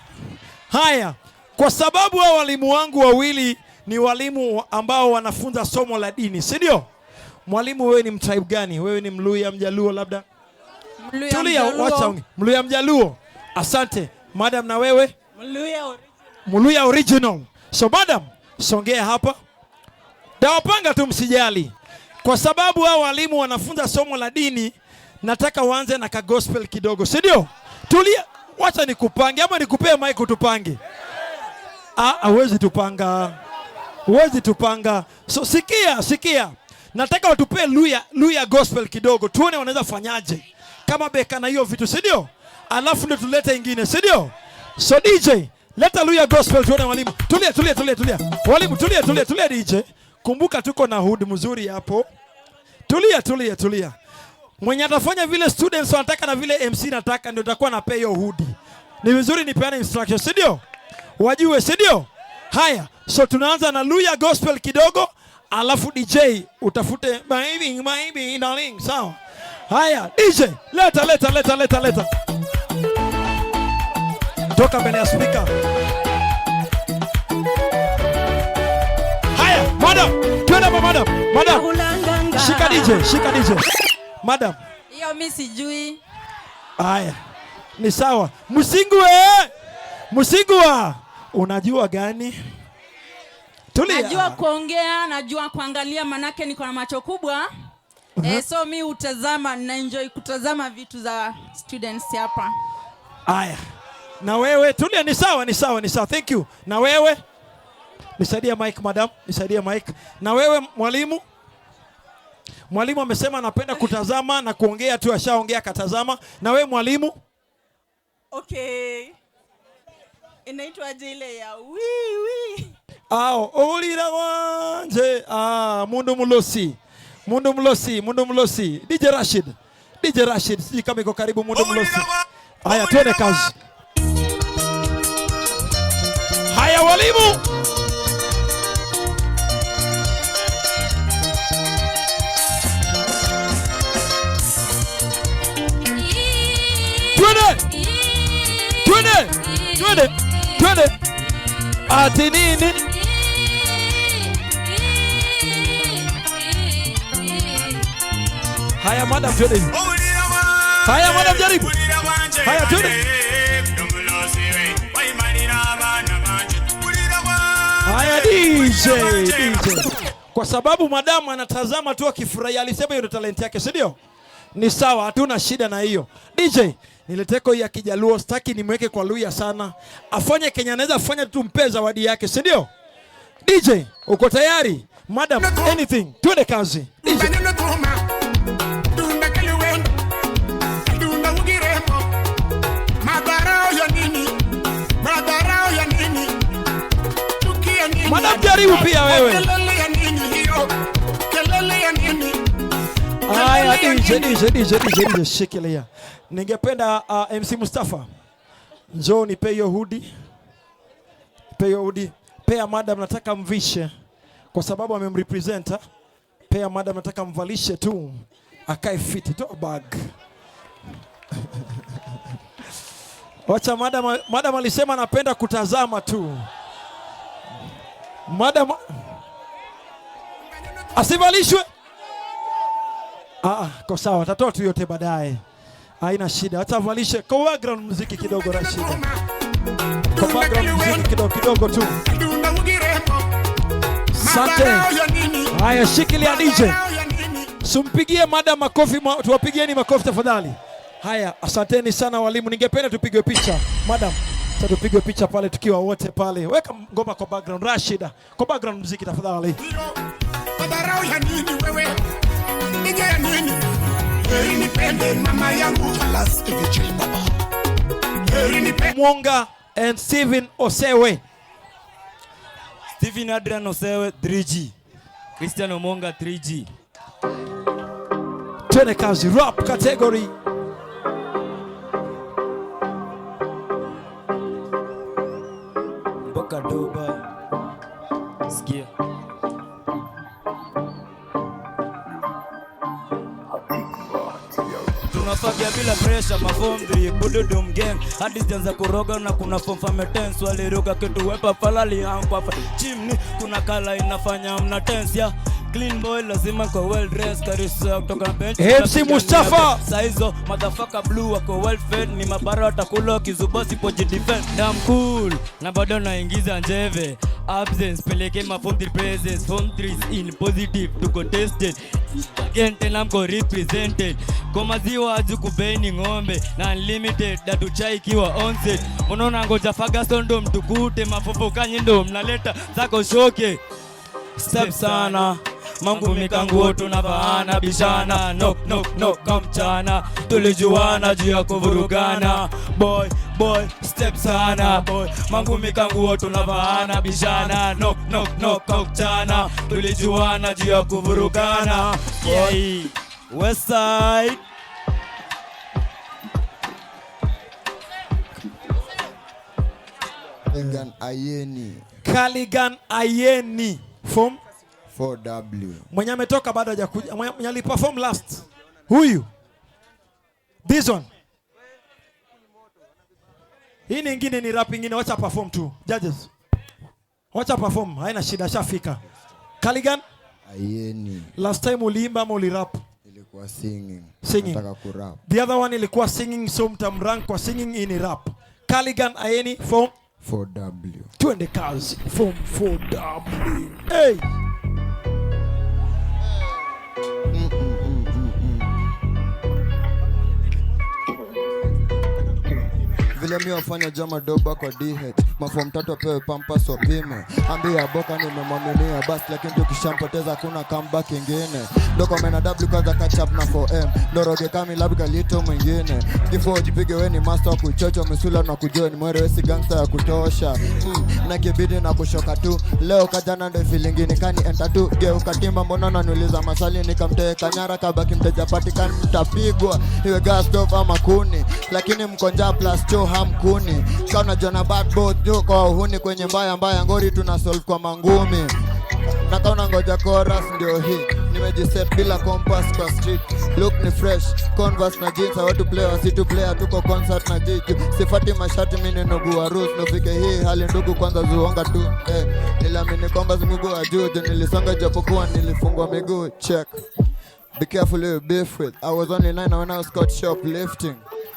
Haya, kwa sababu hao walimu wangu wawili ni walimu ambao wanafunza somo la dini, si ndio? Mwalimu, wewe ni mtribe gani? Wewe ni Mluya, Mjaluo labda? Mluya, Tulia, Mjaluo. wacha unge. Mluya, Mjaluo. Asante. Madam, na wewe? Mluya original. Mluya original. So madam, songea hapa. Dawapanga tu, msijali. Kwa sababu hao walimu wanafunza somo la dini, nataka waanze na ka gospel kidogo, si ndio? Tulia, wacha nikupange ama nikupee mic utupange. Ah, hawezi tupanga. Huwezi tupanga. So sikia, sikia. Nataka watupee Luya gospel kidogo, tuone wanaweza fanyaje. Kama beka na hiyo vitu, si ndio? Alafu ndio tulete ingine, si ndio? So DJ, leta Luya gospel tuone walimu. Tulia, tulia, tulia, tulia. Walimu, tulia, tulia, tulia DJ. Kumbuka tuko na hood mzuri hapo. Tulia, tulia, tulia. Mwenye atafanya vile students wanataka na vile MC nataka ndio nitakuwa napea hiyo hood. Ni vizuri nipeane instructions, si ndio? Wajue, si ndio? Haya, so tunaanza na Luya gospel kidogo, alafu DJ utafute baby, baby, darling, sawa? Haya, DJ, leta, leta, leta, leta, leta. Toka mbele ya speaker. Haya, madam, twende hapa madam. Madam. Shika DJ, shika DJ. Madam. Hiyo mimi sijui. Haya. Ni sawa. Msingwe. Msingwa. Unajua gani? Tulia. Najua kuongea, najua kuangalia manake niko na macho kubwa. So mi hutazama, na enjoy kutazama vitu za students hapa. Haya. Na wewe tulia, ni sawa, ni sawa, ni sawa. Thank you. Na wewe nisaidie mic madam, nisaidie mic. Na wewe mwalimu? Mwalimu amesema anapenda kutazama na kuongea tu, ashaongea akatazama. Na wewe mwalimu? Okay. Inaitwaje ile ya wi wi? Ao, ulira wanje. Ah, mundu mulosi. Mundu mulosi, mundu mulosi. DJ Rashid. DJ Rashid, sijui kama iko karibu mundu mulosi. Haya, tuone kazi. Haya walimu. Twende. Twende. Twende. Twende. Ati nini? Haya madam, twende. Haya madam, jaribu. Haya twende. Haya DJ, DJ. Kwa sababu madam anatazama tu akifurahia, alisema hiyo ndio talent yake, si ndio? Ni sawa, hatuna shida na hiyo. DJ, nileteko ya Kijaluo, sitaki nimweke kwa Luya sana. Afanye Kenya anaweza fanya tu, mpe zawadi yake, si ndio? DJ, uko tayari? Madam, anything. Twende kazi. Madam, jaribu pia wewe. Haya, DJ, DJ, DJ, DJ, DJ, shikilia. Ningependa MC Mustafa, njoo nipe hiyo hoodie. Nipe hiyo hoodie. Pea madam, nataka mvishe kwa sababu amemrepresent. Pea madam, nataka mvalishe tu akae fiti. Toa bag. Wacha madam, madam alisema anapenda kutazama tu. Madam asivalishwe. Kwa sawa, atatoa tu yote baadaye. Haina shida. Acha avalishe kwa background muziki kidogo, Rashida. Kwa background muziki kidogo kidogo tu. Asante. Haya, shikilia DJ. Sumpigie madam makofi, tuwapigieni makofi tafadhali. Haya, asanteni sana walimu. Ningependa tupigwe picha. Madam, sasa tupigwe picha pale tukiwa wote pale. Weka ngoma kwa background, Rashida. Kwa background muziki tafadhali. Madharau ya nini wewe? Nije ya nini? Heri nipende mama yangu. Heri nipende. Mwonga and Steven Osewe. Steven Adrian Osewe 3G. Christian Omonga 3G. Twende kazi, rap category. Mboka doba. Sikia. Tunafagia bila pressure, mafom 3 bududum gang. Hadi zianza kuroga na kuna form fametens. Waliruka kitu wepa falali hankwa fa. Chimney kuna kala inafanya mna tense ya. Clean boy lazima kwa well dressed, karisa kutoka bench. MC Mustafa. Saizo motherfucker blue wako well fed, ni mabara watakula kizuba sipoji defend. Damn cool na bado naingiza njeve. Absence peleke ma form 3 presence, form 3 in positive tuko tested. Again tena mko represented. Kwa maziwa aju kubeni ng'ombe na unlimited datu chai kiwa onset. Unaona ngoja Ferguson ndo mtukute mafofu kanye ndo mnaleta zako shoke. Step sana mangu mikangu tunavaana bishana knock knock knock kamchana tulijuana juu ya kuvurugana boy boy step sana boy mangu mikangu tunavaana bishana knock knock knock kamchana tulijuana juu ya kuvurugana boy. West side. Caligan Ayeni. Caligan Ayeni form 4W. Mwenye ametoka bado hajakuja. Mwenye aliperform last. Huyu. This one. Hii nyingine ni rap nyingine, wacha perform tu. Judges. Wacha perform, haina shida, shafika. Caligan Ayeni. Last time uliimba ama ulirap? Ilikuwa singing. Singing. Nataka kurap. The other one ilikuwa singing, so mtamrank kwa singing in rap. Caligan Ayeni form 4W. Twende kazi form 4W. Hey. Vile mi wafanya jama doba kwa DH. Mafom tatu apewe pampas wapime. Ambia boka nimemwaminia basi, lakini tukishampoteza kuna comeback ingine. Doko mena W kwanza catch up na 4M. Ndoroge kami labda kalito mwingine. Kifo jipige we ni master kuchocho misula na kujoin mwere wesi gangster ya kutosha. Na kibidi na kushoka tu. Leo kajana ndo feeling ni kani enter tu. Geuka timba mbona unaniuliza maswali nikamteka nyara kabaki mteja patikani mtapigwa. Iwe gas stove ama kuni. Lakini mkonja plus cho hamkuni. Kauna jona bad boy jo kwa uhuni kwenye mbaya mbaya ngori tuna solve kwa mangumi. Na kauna ngoja chorus ndio hii. Nimejiset bila compass kwa street. Look ni fresh, Converse na jeans, watu play wasitu play, tuko concert na jiju. Sifati mashati mimi ni ndugu wa Rus, nofike hii hali ndugu kwanza zuonga tu. Niliamini kwamba zungugu wa juu, nilisonga japokuwa nilifungwa miguu. Check. Be careful who you beef with. I was only 9 when I was caught shoplifting.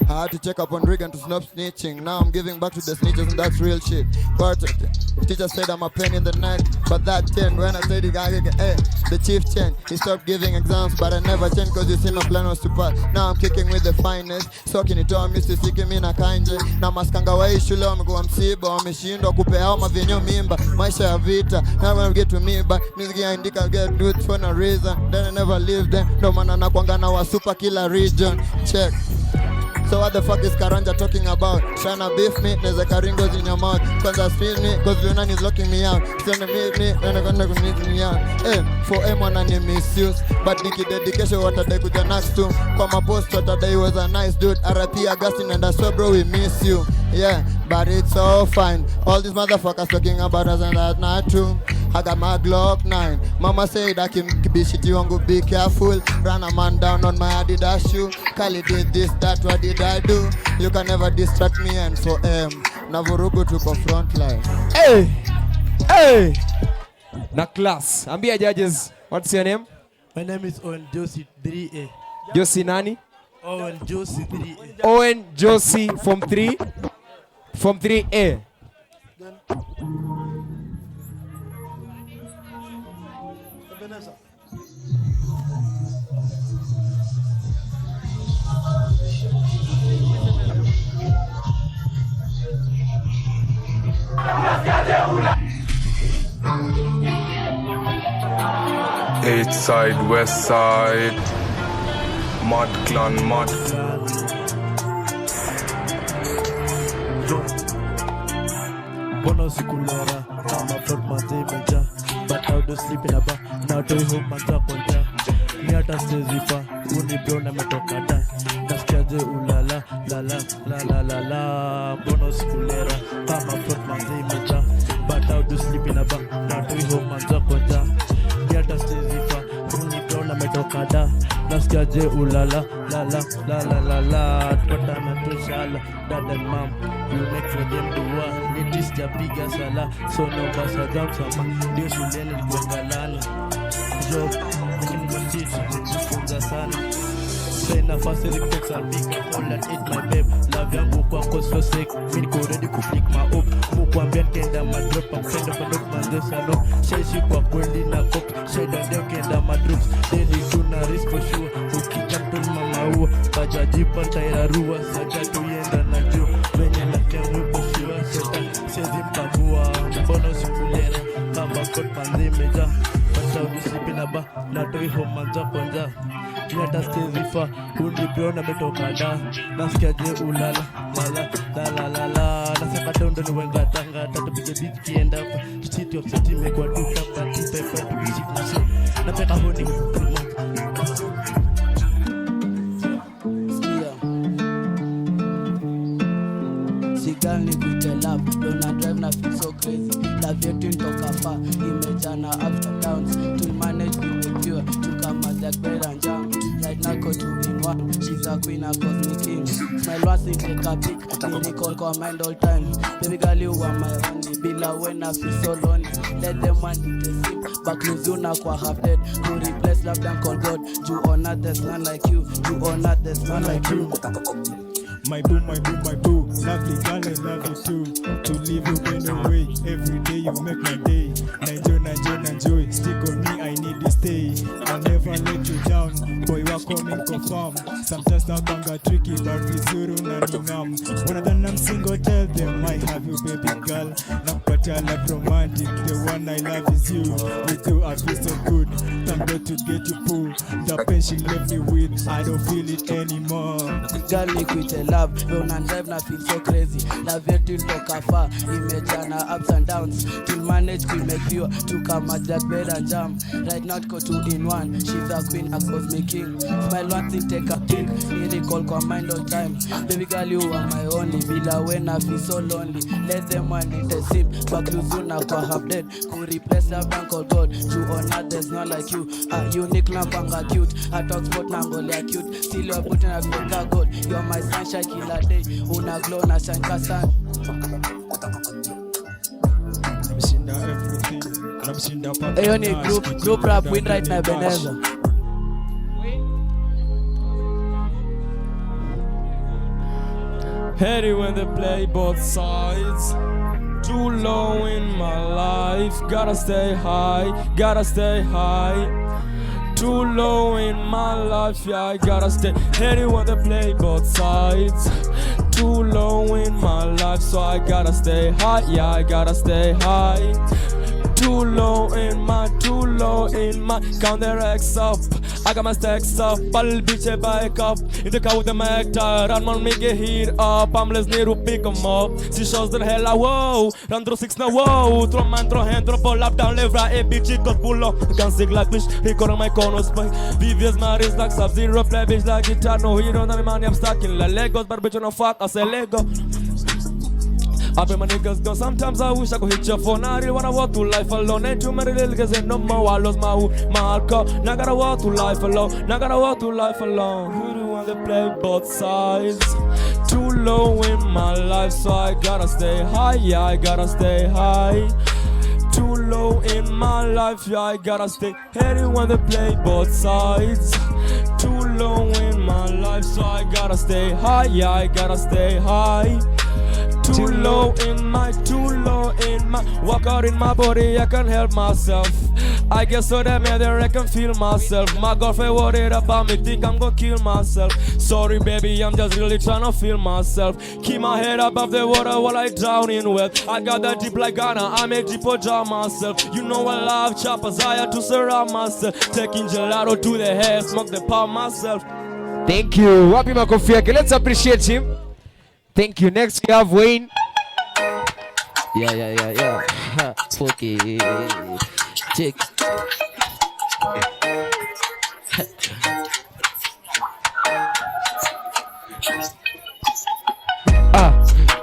I had to check up on Regan to stop snitching. Now I'm giving back to the snitches, and that's real shit. But the teacher said I'm a pain in the neck. But that 10, when I said hey, the chief changed. He stopped giving exams, but I never changed, cause you see my plan was to pass. Now I'm kicking with the finest. So kinitoa misi siki mina kanje. Na maskanga wa hii shule wamekuwa msiba. Wameshindwa kupea mavinyo mimba. Maisha ya vita. Now when get to me, but music yaandika get dudes for no reason. Then I never leave them. Ndo maana nakuanga na wasupa kila region. Check. So what the fuck is Karanja talking about? Tryna beef me, there's a karingos in your mouth. Kwanza spin me, cause Lunan is locking me out. Send me, and I'm gonna me out. Eh, for M wanna misuse. But Nikki dedication, what a day kuja next to. Kwa mapost, what a day was a nice dude. RIP Augustine and I swear bro, we miss you. Yeah, but it's all fine. All these motherfuckers talking about us and that's not true. I got my Glock 9. Mama said I can be shitty wangu, be careful. Run a man down on my Adidas shoe. Kali did this, that, what did I do? You can never distract me and for M. Navurugu tuko front line. Hey! Hey! Na class. Ambia judges, what's your name? My name is Owen Josie 3A. Josie nani? Owen Josie 3A. Owen Josie from 3? From 3A. East side, west side, mud clan, mud. Mbona usikulala kama front manze imejaa, but I don't sleep in a bar. Now do home manza konja. Mi hata siwezi fa, uni bro na metoka da. Nasikiaje ulala, la la la la la la. Mbona usikulala kama front manze imejaa, but I don't sleep in a bar. Now do home manza konja. Mi hata siwezi fa, uni bro na metoka da. Nasikiaje ulala, la la la la la la. Tupatana tushala, dad and mom. You make for them dua. Ladies japiga sala, so no basa jam sama. Ndio shuleni nilikuangalana. Job, lakini kwa street nilijifunza sana. Say nafasi respect salvika, all and eat my babe. Love yangu kwako so sick, mi niko ready ku flick my up. Mukwambia nitaenda madrop, I'm kind of a dog man this I know. Shaishi kwa kweli na cop, shida ndio kenda madrops. Daily tuna risk for sure, ukijump tu mama huo. Bajajipa tairarua, saja tuenda na juu. Venye na kemu kwa seta, siwezi mtambua. Mbona usikulera kama kot manzi imejaa. But I sleep in a bar, na toi home manza konja. Mi hata siwezi fa, uni bro na metoka da. Nasikiaje ulala, lala, la la la la. Nasema dondo ni wenga tanga, tatu pige beat kienda hapa. City of city imekuwa tu tap tap pepa tu shit na shit. Napenda honi. Girl ni kuite love, don't I drive na feel so crazy. Love yetu intoka far, imejana ups and downs. To manage to make pure, to come as Jack bread and jam. Right now go 2 in 1, she's a queen, a cosmic king. Smile once in take a pic, recall call mind all time. Baby girl you are my only, bila when I feel so lonely. Let them want to sip, back lose you now kwa half dead. To replace love them call God, you honor there's none like you, you honor there's none like you. My boo, my boo, my boo, lovely girl, I love you too. To leave you in a way, every day you make my day. Nanjo, nanjo, nanjo, stick on me, I need to stay. I'll never let you down, boy, wako coming confirm. Sometimes I banga tricky, but vizuru na ningam. When I'm single, tell them I have you, baby girl. Nakupatia love romantic, the one I love is you. With you, I feel so good. Thank God to get you pulled. The pain she left me with, I don't feel it anymore. Girl, nikuite love, when I drive na feel so crazy. Love yetu intoka far, imejana ups and downs. To manage to make pure, to come as Jack bread and jam. Right now go 2 in 1, she's a queen, a cosmic king. Smile one thing, take a pic, recall kwa mind all time. Baby girl you are my only, bila when I feel so lonely. Let them want it a sip, back to Zuna kwa half dead. Could replace love and call God, you or not there's none like you. A unique na cute, a talk spot na ngolea cute. Still you're putting a fake gold, you're my sunshine kila day. Una glow na shine ka sun. Namshinda everything. Namshinda paka. Hiyo ni group rap win right na Ebenezer. Hate it when they play both sides. Too low in my life, gotta stay high, gotta stay high. Too low in my life, yeah, I gotta stay. Hate it when they play both sides. Too low in my life, so I gotta stay high, yeah, I gotta stay high. Too low in my, too low in my. Count the racks up, I got my stacks up. Pal bitch back up. In the car with the Mac tire, run on me get heat up. I'm less near to pick 'em up. She shows the hell I whoa. Run through six now whoa. Throw man, throw hand, throw pull up down left right. A bitch it got pull up. Can sick like fish, record on my corner spike. VVS my wrist like Sub Zero, play bitch like guitar. No hero, no money, I'm stuck in la Legos, but bitch no fuck, I say Lego. I pay my niggas gone. Sometimes I wish I could hit your phone. I really wanna walk through life alone. Ain't too many little niggas ain't no more. I lost my hood, my alcohol. Now gotta walk through life alone. Now gotta walk through life alone. Who do want to play both sides? Too low in my life, so I gotta stay high. Yeah, I gotta stay high. Too low in my life, yeah, I gotta stay. Hate it when they play both sides. Too low in my life, so I gotta stay high. Yeah, I gotta stay high. Too low in my, too low in my. Walk out in my body, I can't help myself. I guess so that man there I can feel myself. My girlfriend worried about me, think I'm gonna kill myself. Sorry baby, I'm just really tryna feel myself. Keep my head above the water while I drown in wealth. I got that deep like Ghana, I make deep or drown myself. You know I love choppers, I had to surround myself. Taking gelato to the head, smoke the power myself. Thank you. Wapi makofi yake? Let's appreciate him. Thank you. Next we have Wayne. Yeah. Okay. Check.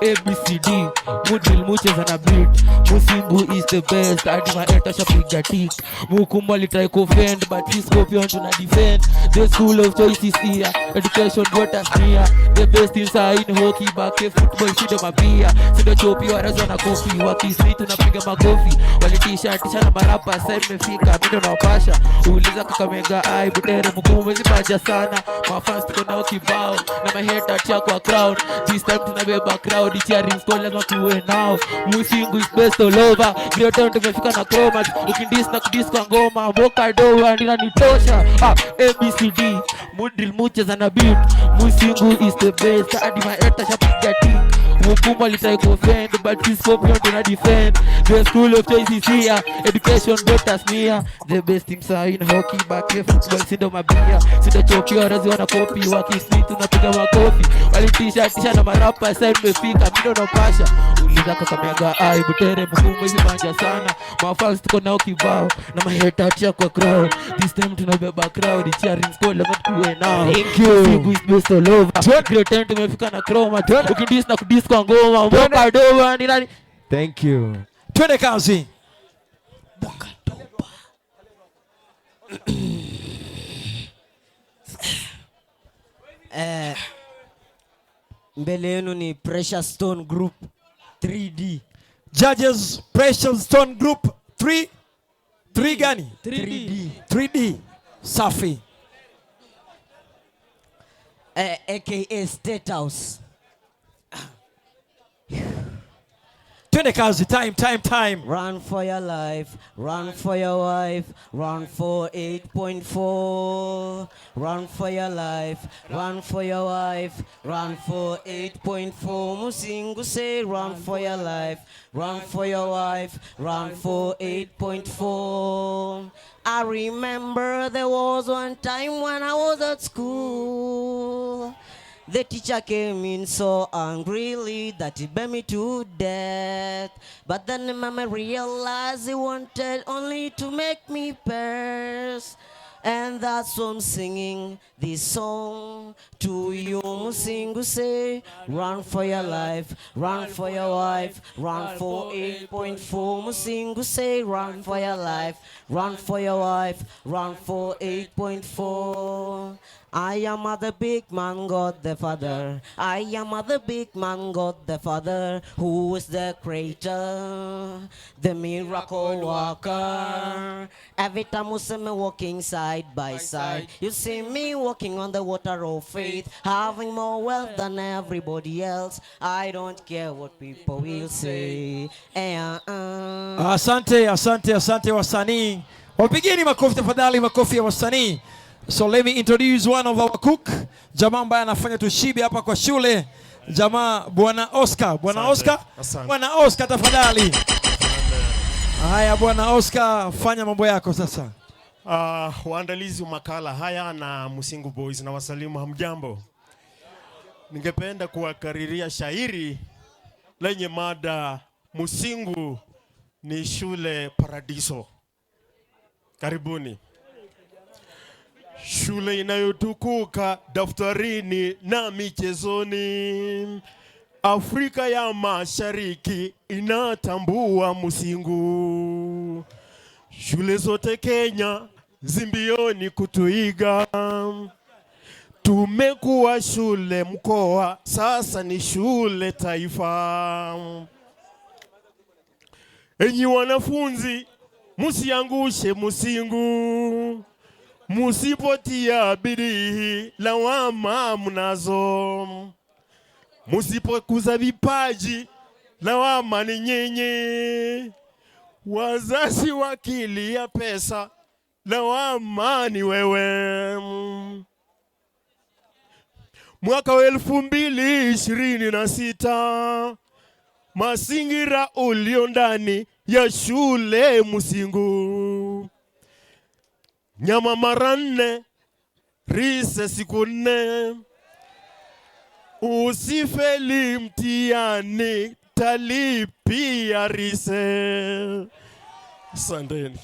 A, B, C, D. Mudil mucheza na beat. Musingu is the best. Hadi maeta shapiga tick. Mukumu alitry kufend but his scorpion tuna defend. The school of choice is here. Education got us near. The best teams are in hockey, back football, sido mabia. Sido chopi warazo na kofi. Wakisli tunapiga makofi. Walitisha tisha na marapa. Sasa imefika mimi ndo nawapasha. Uliza Kakamega ai Butere Mukumu zibaja sana. Mafans tuko nao kibao na maheta tia kwa crowd. This time tunabeba crowd. Cheering squad lazima tuwe nao. Musingu is best all over. Great town tumefika na chromas. Ukindis na kudis kwa ngoma. Boka doa ndina nitosha. A B C D. Mudril mucheza na beat. Musingu is the best. Hadi maeta shapiga tick. Mukumu alitry kufend but his scorpion tuna defend. The school of choice is here. Education got us near. The best teams are in hockey, back football, sindo mabia. Sindo choki warazi wana kopi. Wakisli tunapiga makofi. Walitisha tisha na marapa. Sasa imefika mimi ndo napasha. Uliza Kakamega ai Butere Mukumu zibanja sana. Mafans tuko nao kibao na maheta tia kwa crowd. This time tunabeba crowd. Cheering squad lazima tuwe nao. Thank you. Musingu is best all over. Great time tumefika na chroma. Ukidis na kudis kwa ngoma. Mboka doa ni nani? Thank you. Twende kazi. Mbele yenu ni Precious Stone Group 3D. Judges, Precious Stone Group 3 3 gani? 3D. 3D. Safi. AKA State House. Twende kazi, time, time, time. Run for your life, run for your wife, run for 8.4. Run for your life, run for your wife, run for 8.4. Musingu say run for your life, run for your wife, run for 8.4. I remember there was one time when I was at school. The teacher came in so angrily that he beat me to death. But then mama realized he wanted only to make me pass. And that's why I'm singing this song to you. Musingu say, run for your life, run for your wife, run for 8.4. Musingu say, run for your life, run for your wife, run for 8.4. I am the big man, God the Father. I am the big man, God the Father, who is the creator, the miracle worker. Every time you see me walking side, side by side. You see me walking on the water of faith, having more wealth than everybody else. I don't care what people will say. Asante, asante, asante wasanii. Wapigeni makofi tafadhali, makofi ya wasanii. So let me introduce one of our cook, jamaa ambaye anafanya tushibe hapa kwa shule, jamaa Bwana Oscar. Bwana Asante, Oscar, asante. Bwana Oscar tafadhali. Haya Bwana Oscar, fanya mambo yako sasa. Waandalizi wa makala haya na Musingu Boys na wasalimu, hamjambo. Ningependa kuwakariria shairi lenye mada Musingu ni shule paradiso. Karibuni. Shule inayotukuka daftarini na michezoni, Afrika ya Mashariki inatambua Musingu. Shule zote Kenya zimbioni kutuiga. Tumekuwa shule mkoa, sasa ni shule taifa. Enyi wanafunzi, musiangushe Musingu, musipotia bidii lawama mnazo, musipokuza vipaji lawama ni nyinyi. Wazazi wakilia pesa lawama ni wewe. Mwaka wa 2026 mazingira ulio ndani ya shule Musingu, nyama mara 4, rise siku 4, usifeli mtihani talipia rise. Asanteni.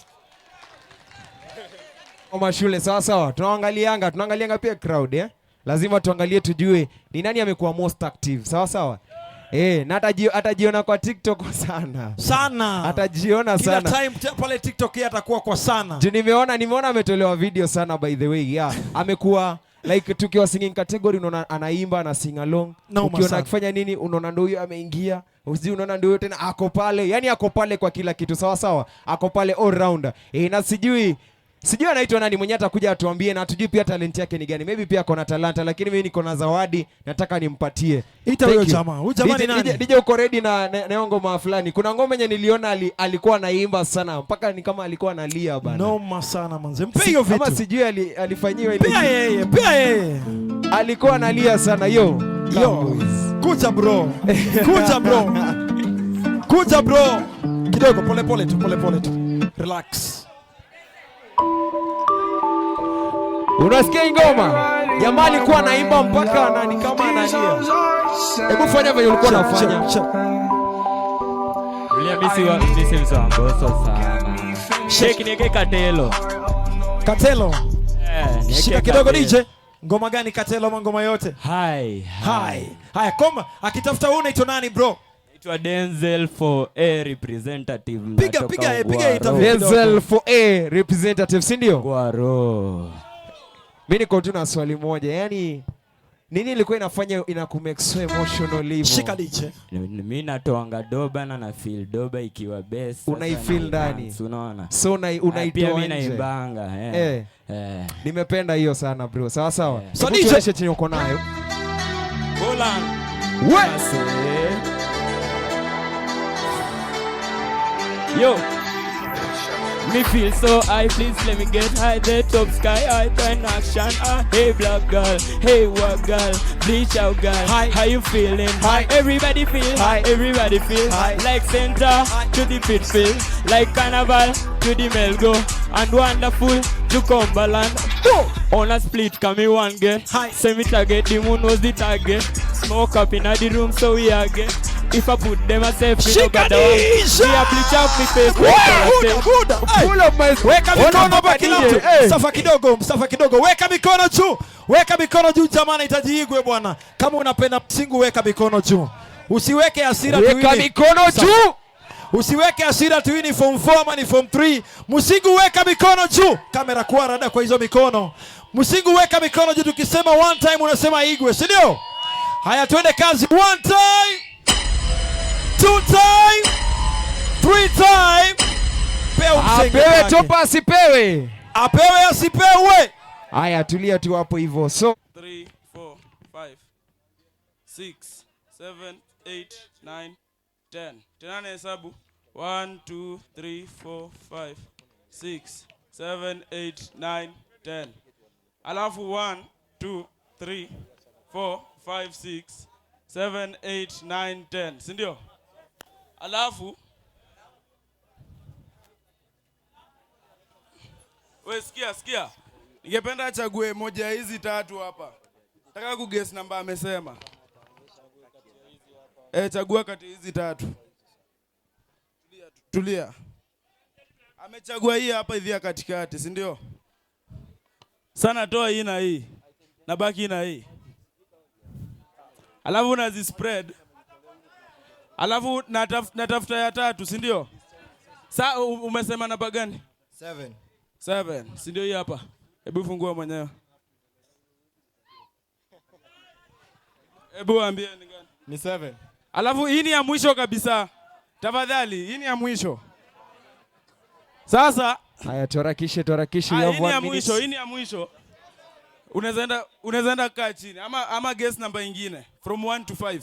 Kama shule sawa sawa, tunaangalianga pia crowd eh? Lazima tuangalie tujue ni nani amekuwa most active, sawa sawa. Na atajiona kwa TikTok sana. Sana. Atajiona Kila sana. time pale TikTok yeye atakuwa kwa sana. Juu nimeona ametolewa video sana by the way. Yeah. Amekuwa like tukiwa singing category unaona anaimba na sing along. Noma Ukiona sana. akifanya nini unaona ndio huyo ameingia. Usijui unaona ndio huyo tena ako pale. Yaani ako pale kwa kila kitu sawa sawa. Ako pale all rounder. Na sijui anaitwa nani mwenyewe atakuja atuambie na hatujui pia talent yake ni gani. Maybe pia ako na talanta lakini mimi niko na zawadi nataka nimpatie. Ita Thank huyo you. jamaa. Huyo jamaa ni DJ, nani? DJ uko ready na ngoma fulani. Kuna ngoma yenye niliona alikuwa anaimba sana mpaka ni kama alikuwa analia bana. Noma sana manze. Mpe hiyo vitu. Kama sijui alifanyiwa ile. Pia yeye, pia yeye. Alikuwa analia sana yo. Yo. Kuja bro. Kuja bro. Kuja bro. Kidogo pole pole tu, pole pole tu. Relax. Unasikia hii ngoma? Jamaa alikuwa anaimba mpaka ni kama analia. Hebu fanya vile ulikuwa unafanya. Ulia mimi si msongoso sana. Shake niweke Katelo. Katelo. Niweke Shika kidogo Katelo. DJ. Ngoma gani Katelo ama ngoma yote? Hi. Hi. Haya koma, akitafuta wewe unaitwa nani bro? Naitwa Denzel for A representative. Piga, Natoka piga, piga Ngwaro. interview kidogo. Denzel for A representative, si ndio? Ngwaro. Mimi niko tu na swali moja. Yaani nini ilikuwa inafanya inakumake so emotional hivyo? Shika DJ. Mimi natoanga doba na feel doba ikiwa best. Sasa Unaifeel na ndani. dance, unaona? So Pia unaitoa mimi nje. naimbanga, eh. Nimependa hiyo sana bro. Sawa sawa. So Hebu DJ. tuonyeshe chenye uko nayo. Golan. We. Yo. Me feel so high, please let me get high. The top sky high, turn action. Hey black girl, hey white girl, bleach out girl. Hi. How you feeling? Hi. Everybody feel, Hi. Everybody feel. Hi. Like center to the pit feel, like carnival to the Melgo, and wonderful to Cumberland. On a split, come me one get. Hi. Send me target, the moon was the target. Smoke up in the room, so we are get. If I put them myself, me no got the one. Shikanisha! Me a bleach up me face. Buda, buda, hey. Pull up my Weka mikono hapa kila mtu. Hey. Msafa kidogo, msafa kidogo. Weka mikono juu. Weka mikono juu jamaa, anahitaji igwe bwana. Kama unapenda Msingu weka mikono juu. Usiweke hasira tu Weka ili- mikono juu. Usiweke hasira tu ni form 4 ama ni form 3. Msingu weka mikono juu. Kamera kuwa rada kwa hizo mikono. Msingu weka mikono juu, tukisema one time unasema igwe, si ndio? Haya tuende kazi. One time. Two time. Three time. Pea msingi Apewe wake. topa asipewe. Apewe asipewe? Haya, tulia tu hapo hivyo. So 3, 4, 5, 6, 7, 8, 9, 10. Tena nahesabu 1, 2, 3, 4, 5, 6, 7, 8, 9, 10. Alafu 1, 2, 3, 4, 5, 6, 7, 8, 9, 10. Si ndio? Alafu we sikia, sikia. Ningependa achague moja ya hizi tatu hapa. Nataka kuguess namba amesema. Chagua kati hizi tatu. Tulia. Amechagua hii hapa hivi ya katikati, si ndio? Sana toa hii na hii. Na baki na hii. Alafu unazi spread. Alafu natafuta ya tatu, si ndio? Sa umesema namba gani? 7. 7, si ndio hii hapa? Hebu fungua mwenyewe. Hebu ambie ni gani? Ni 7. Alafu hii ni ya mwisho kabisa. Tafadhali, hii ni ya mwisho. Sasa haya, tuharakishe, tuharakishe. You have hii ni ya 1 minute. mwisho, hii ni ya mwisho. Unaweza enda kaa chini ama guess namba nyingine from 1 to 5.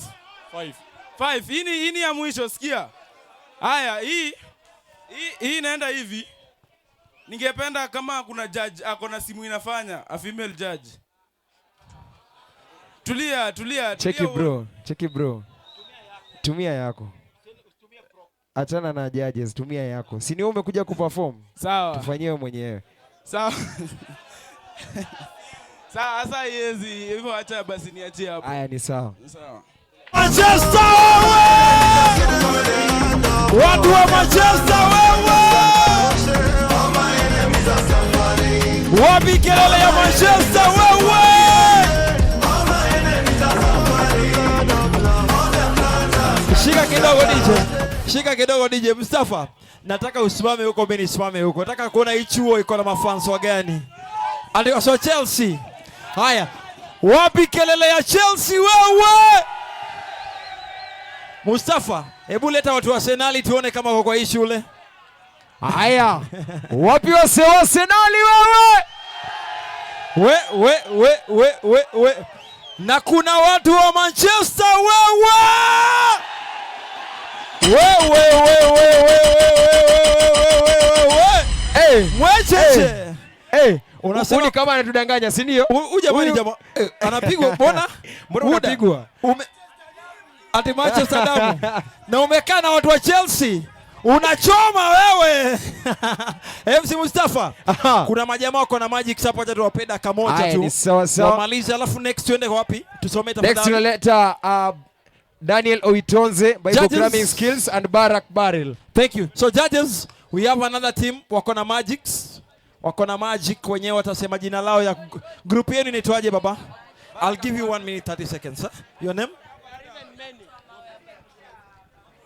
5. 5. Hii ni ya mwisho, sikia. Haya, hii inaenda hivi. Ningependa kama kuna judge ako na simu inafanya, a female judge. Tulia, tulia, tulia. Cheki bro, cheki bro. Tumia yako. Achana na judges, tumia yako. Si ni wewe umekuja kuperform? Sawa. Tufanyie wewe mwenyewe. Sawa. Sawa, sasa yezi hivyo, acha basi niachie hapo. Haya, ni sawa. Sawa. Manchester wewe! Watu wa Manchester wewe! Wapi kelele ya Manchester wewe? Shika kidogo DJ. Shika kidogo DJ Mustafa. Nataka usimame huko, mimi nisimame huko. Nataka kuona hii chuo iko na mafans wa gani. Ndio so Chelsea. Haya. Wapi kelele ya Chelsea wewe? Mustafa, hebu leta watu wa Arsenal tuone kama wako kwa hii shule. Haya. Wapi wase wa Arsenal wewe? We, we, we, we, we, we. Na kuna watu wa Manchester wewe. We, we, we, we, we, we, we, we, we, we, we. Hey, Mwecheche. Hey. Hey. Unasema Huyu kama anatudanganya, si ndio? Huyu jamani, Huyu jamaa, anapigwa mbona? Mbona Buda. unapigwa? Ati Manchester damu. Na umekaa na watu wa Chelsea. Unachoma wewe. MC Mustafa. Kuna majamaa wako na magic hapo, acha tuwape dakika moja Haya, tu. ni sawa sawa. Wamalize alafu next tuende kwa wapi? Tusome tafadhali. Next tunaleta Daniel Oitonze, Bible Judges. Cramming Skills and Barack Barrel. Thank you. So judges, we have another team wako na magics. Wako na magic wenyewe watasema jina lao ya group yenu inaitwaje baba? I'll give you 1 minute 30 seconds. Sir. Your name?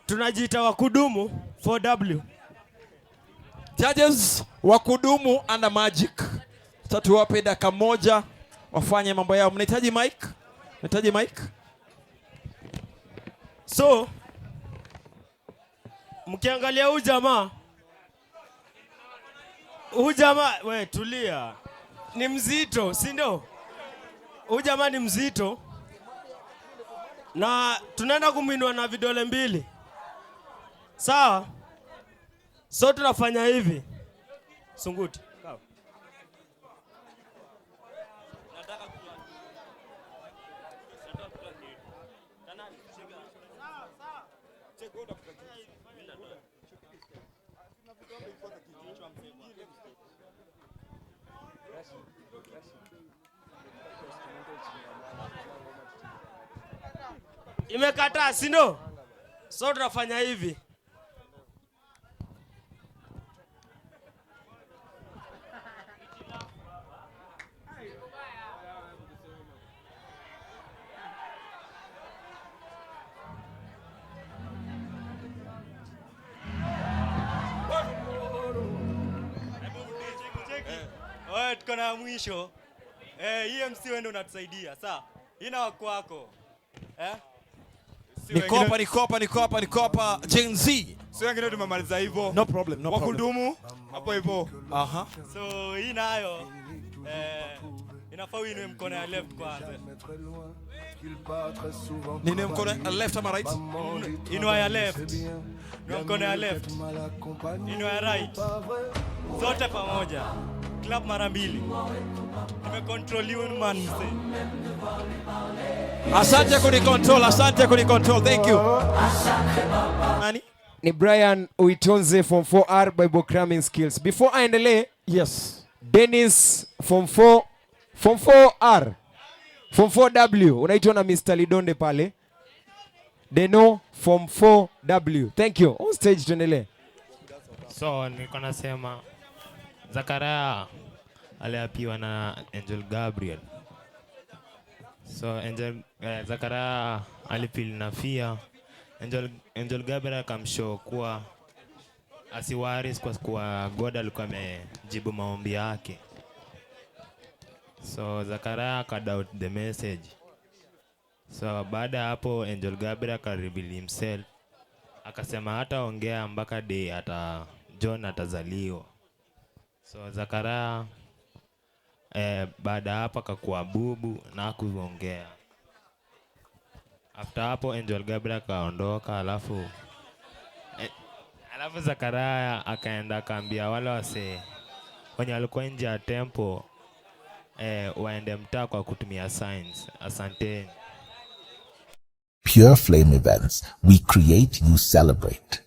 Tunajiita Wakudumu 4W. Judges, Wakudumu under magic. Sasa tuwape dakika moja wafanye mambo yao. Mnahitaji mic? Mnahitaji mic? So mkiangalia huyu jamaa, huyu jamaa, we tulia, ni mzito, si ndio? Huyu jamaa ni mzito na tunaenda kumwinua na vidole mbili. Sawa? So tunafanya hivi. Sunguti. Sawa. Imekataa, si ndio? So tunafanya hivi. Oye, tuko na mwisho. Hii MC wewe ndio unatusaidia. Sawa. Hii na wako wako. Si Niko wengine- hapa, niko hapa, niko hapa, niko hapa Gen Z. So wengine tumemaliza hivyo. No problem, no problem. Wakudumu hapo hivyo. Aha. So hii nayo inafaa uinue mkono ya left kwanza. Nini mkono ya left ama right? Inua ya left. Inua mkono ya left. Inua ya right. Zote pamoja. Clap mara mbili. Nimecontrol you man mse. Asante kunicontrol, asante kunicontrol. Thank you. Nani? Ni Brian Uitonze, form 4R, Bible cramming skills. Before aendelee, yes. Dennis, form 4, form 4R, form 4W, unaitwa na Mr. Lidonde pale. Deno, form 4W. Thank you. On stage tuendelee. So nilikuwa nasema Zakaria aliapiwa na Angel Gabriel. So Angel Zakaria alifeel na fear. Angel Gabriel akamshow kuwa asiworry kwa kuwa God alikuwa amejibu maombi yake. So Zakaria akadoubt the message. So baada ya hapo Angel Gabriel akareveal himself, akasema hataongea mpaka day ata John atazaliwa. So Zakaria baada ya hapo akakuwa bubu na hakuongea. After hapo Angel Gabriel akaondoka, alafu Zakaria akaenda akaambia wale wasee wenye walikuwa nje ya temple waende mtaa kwa kutumia signs. Asanteni. Pure Flame Events. We create, you celebrate.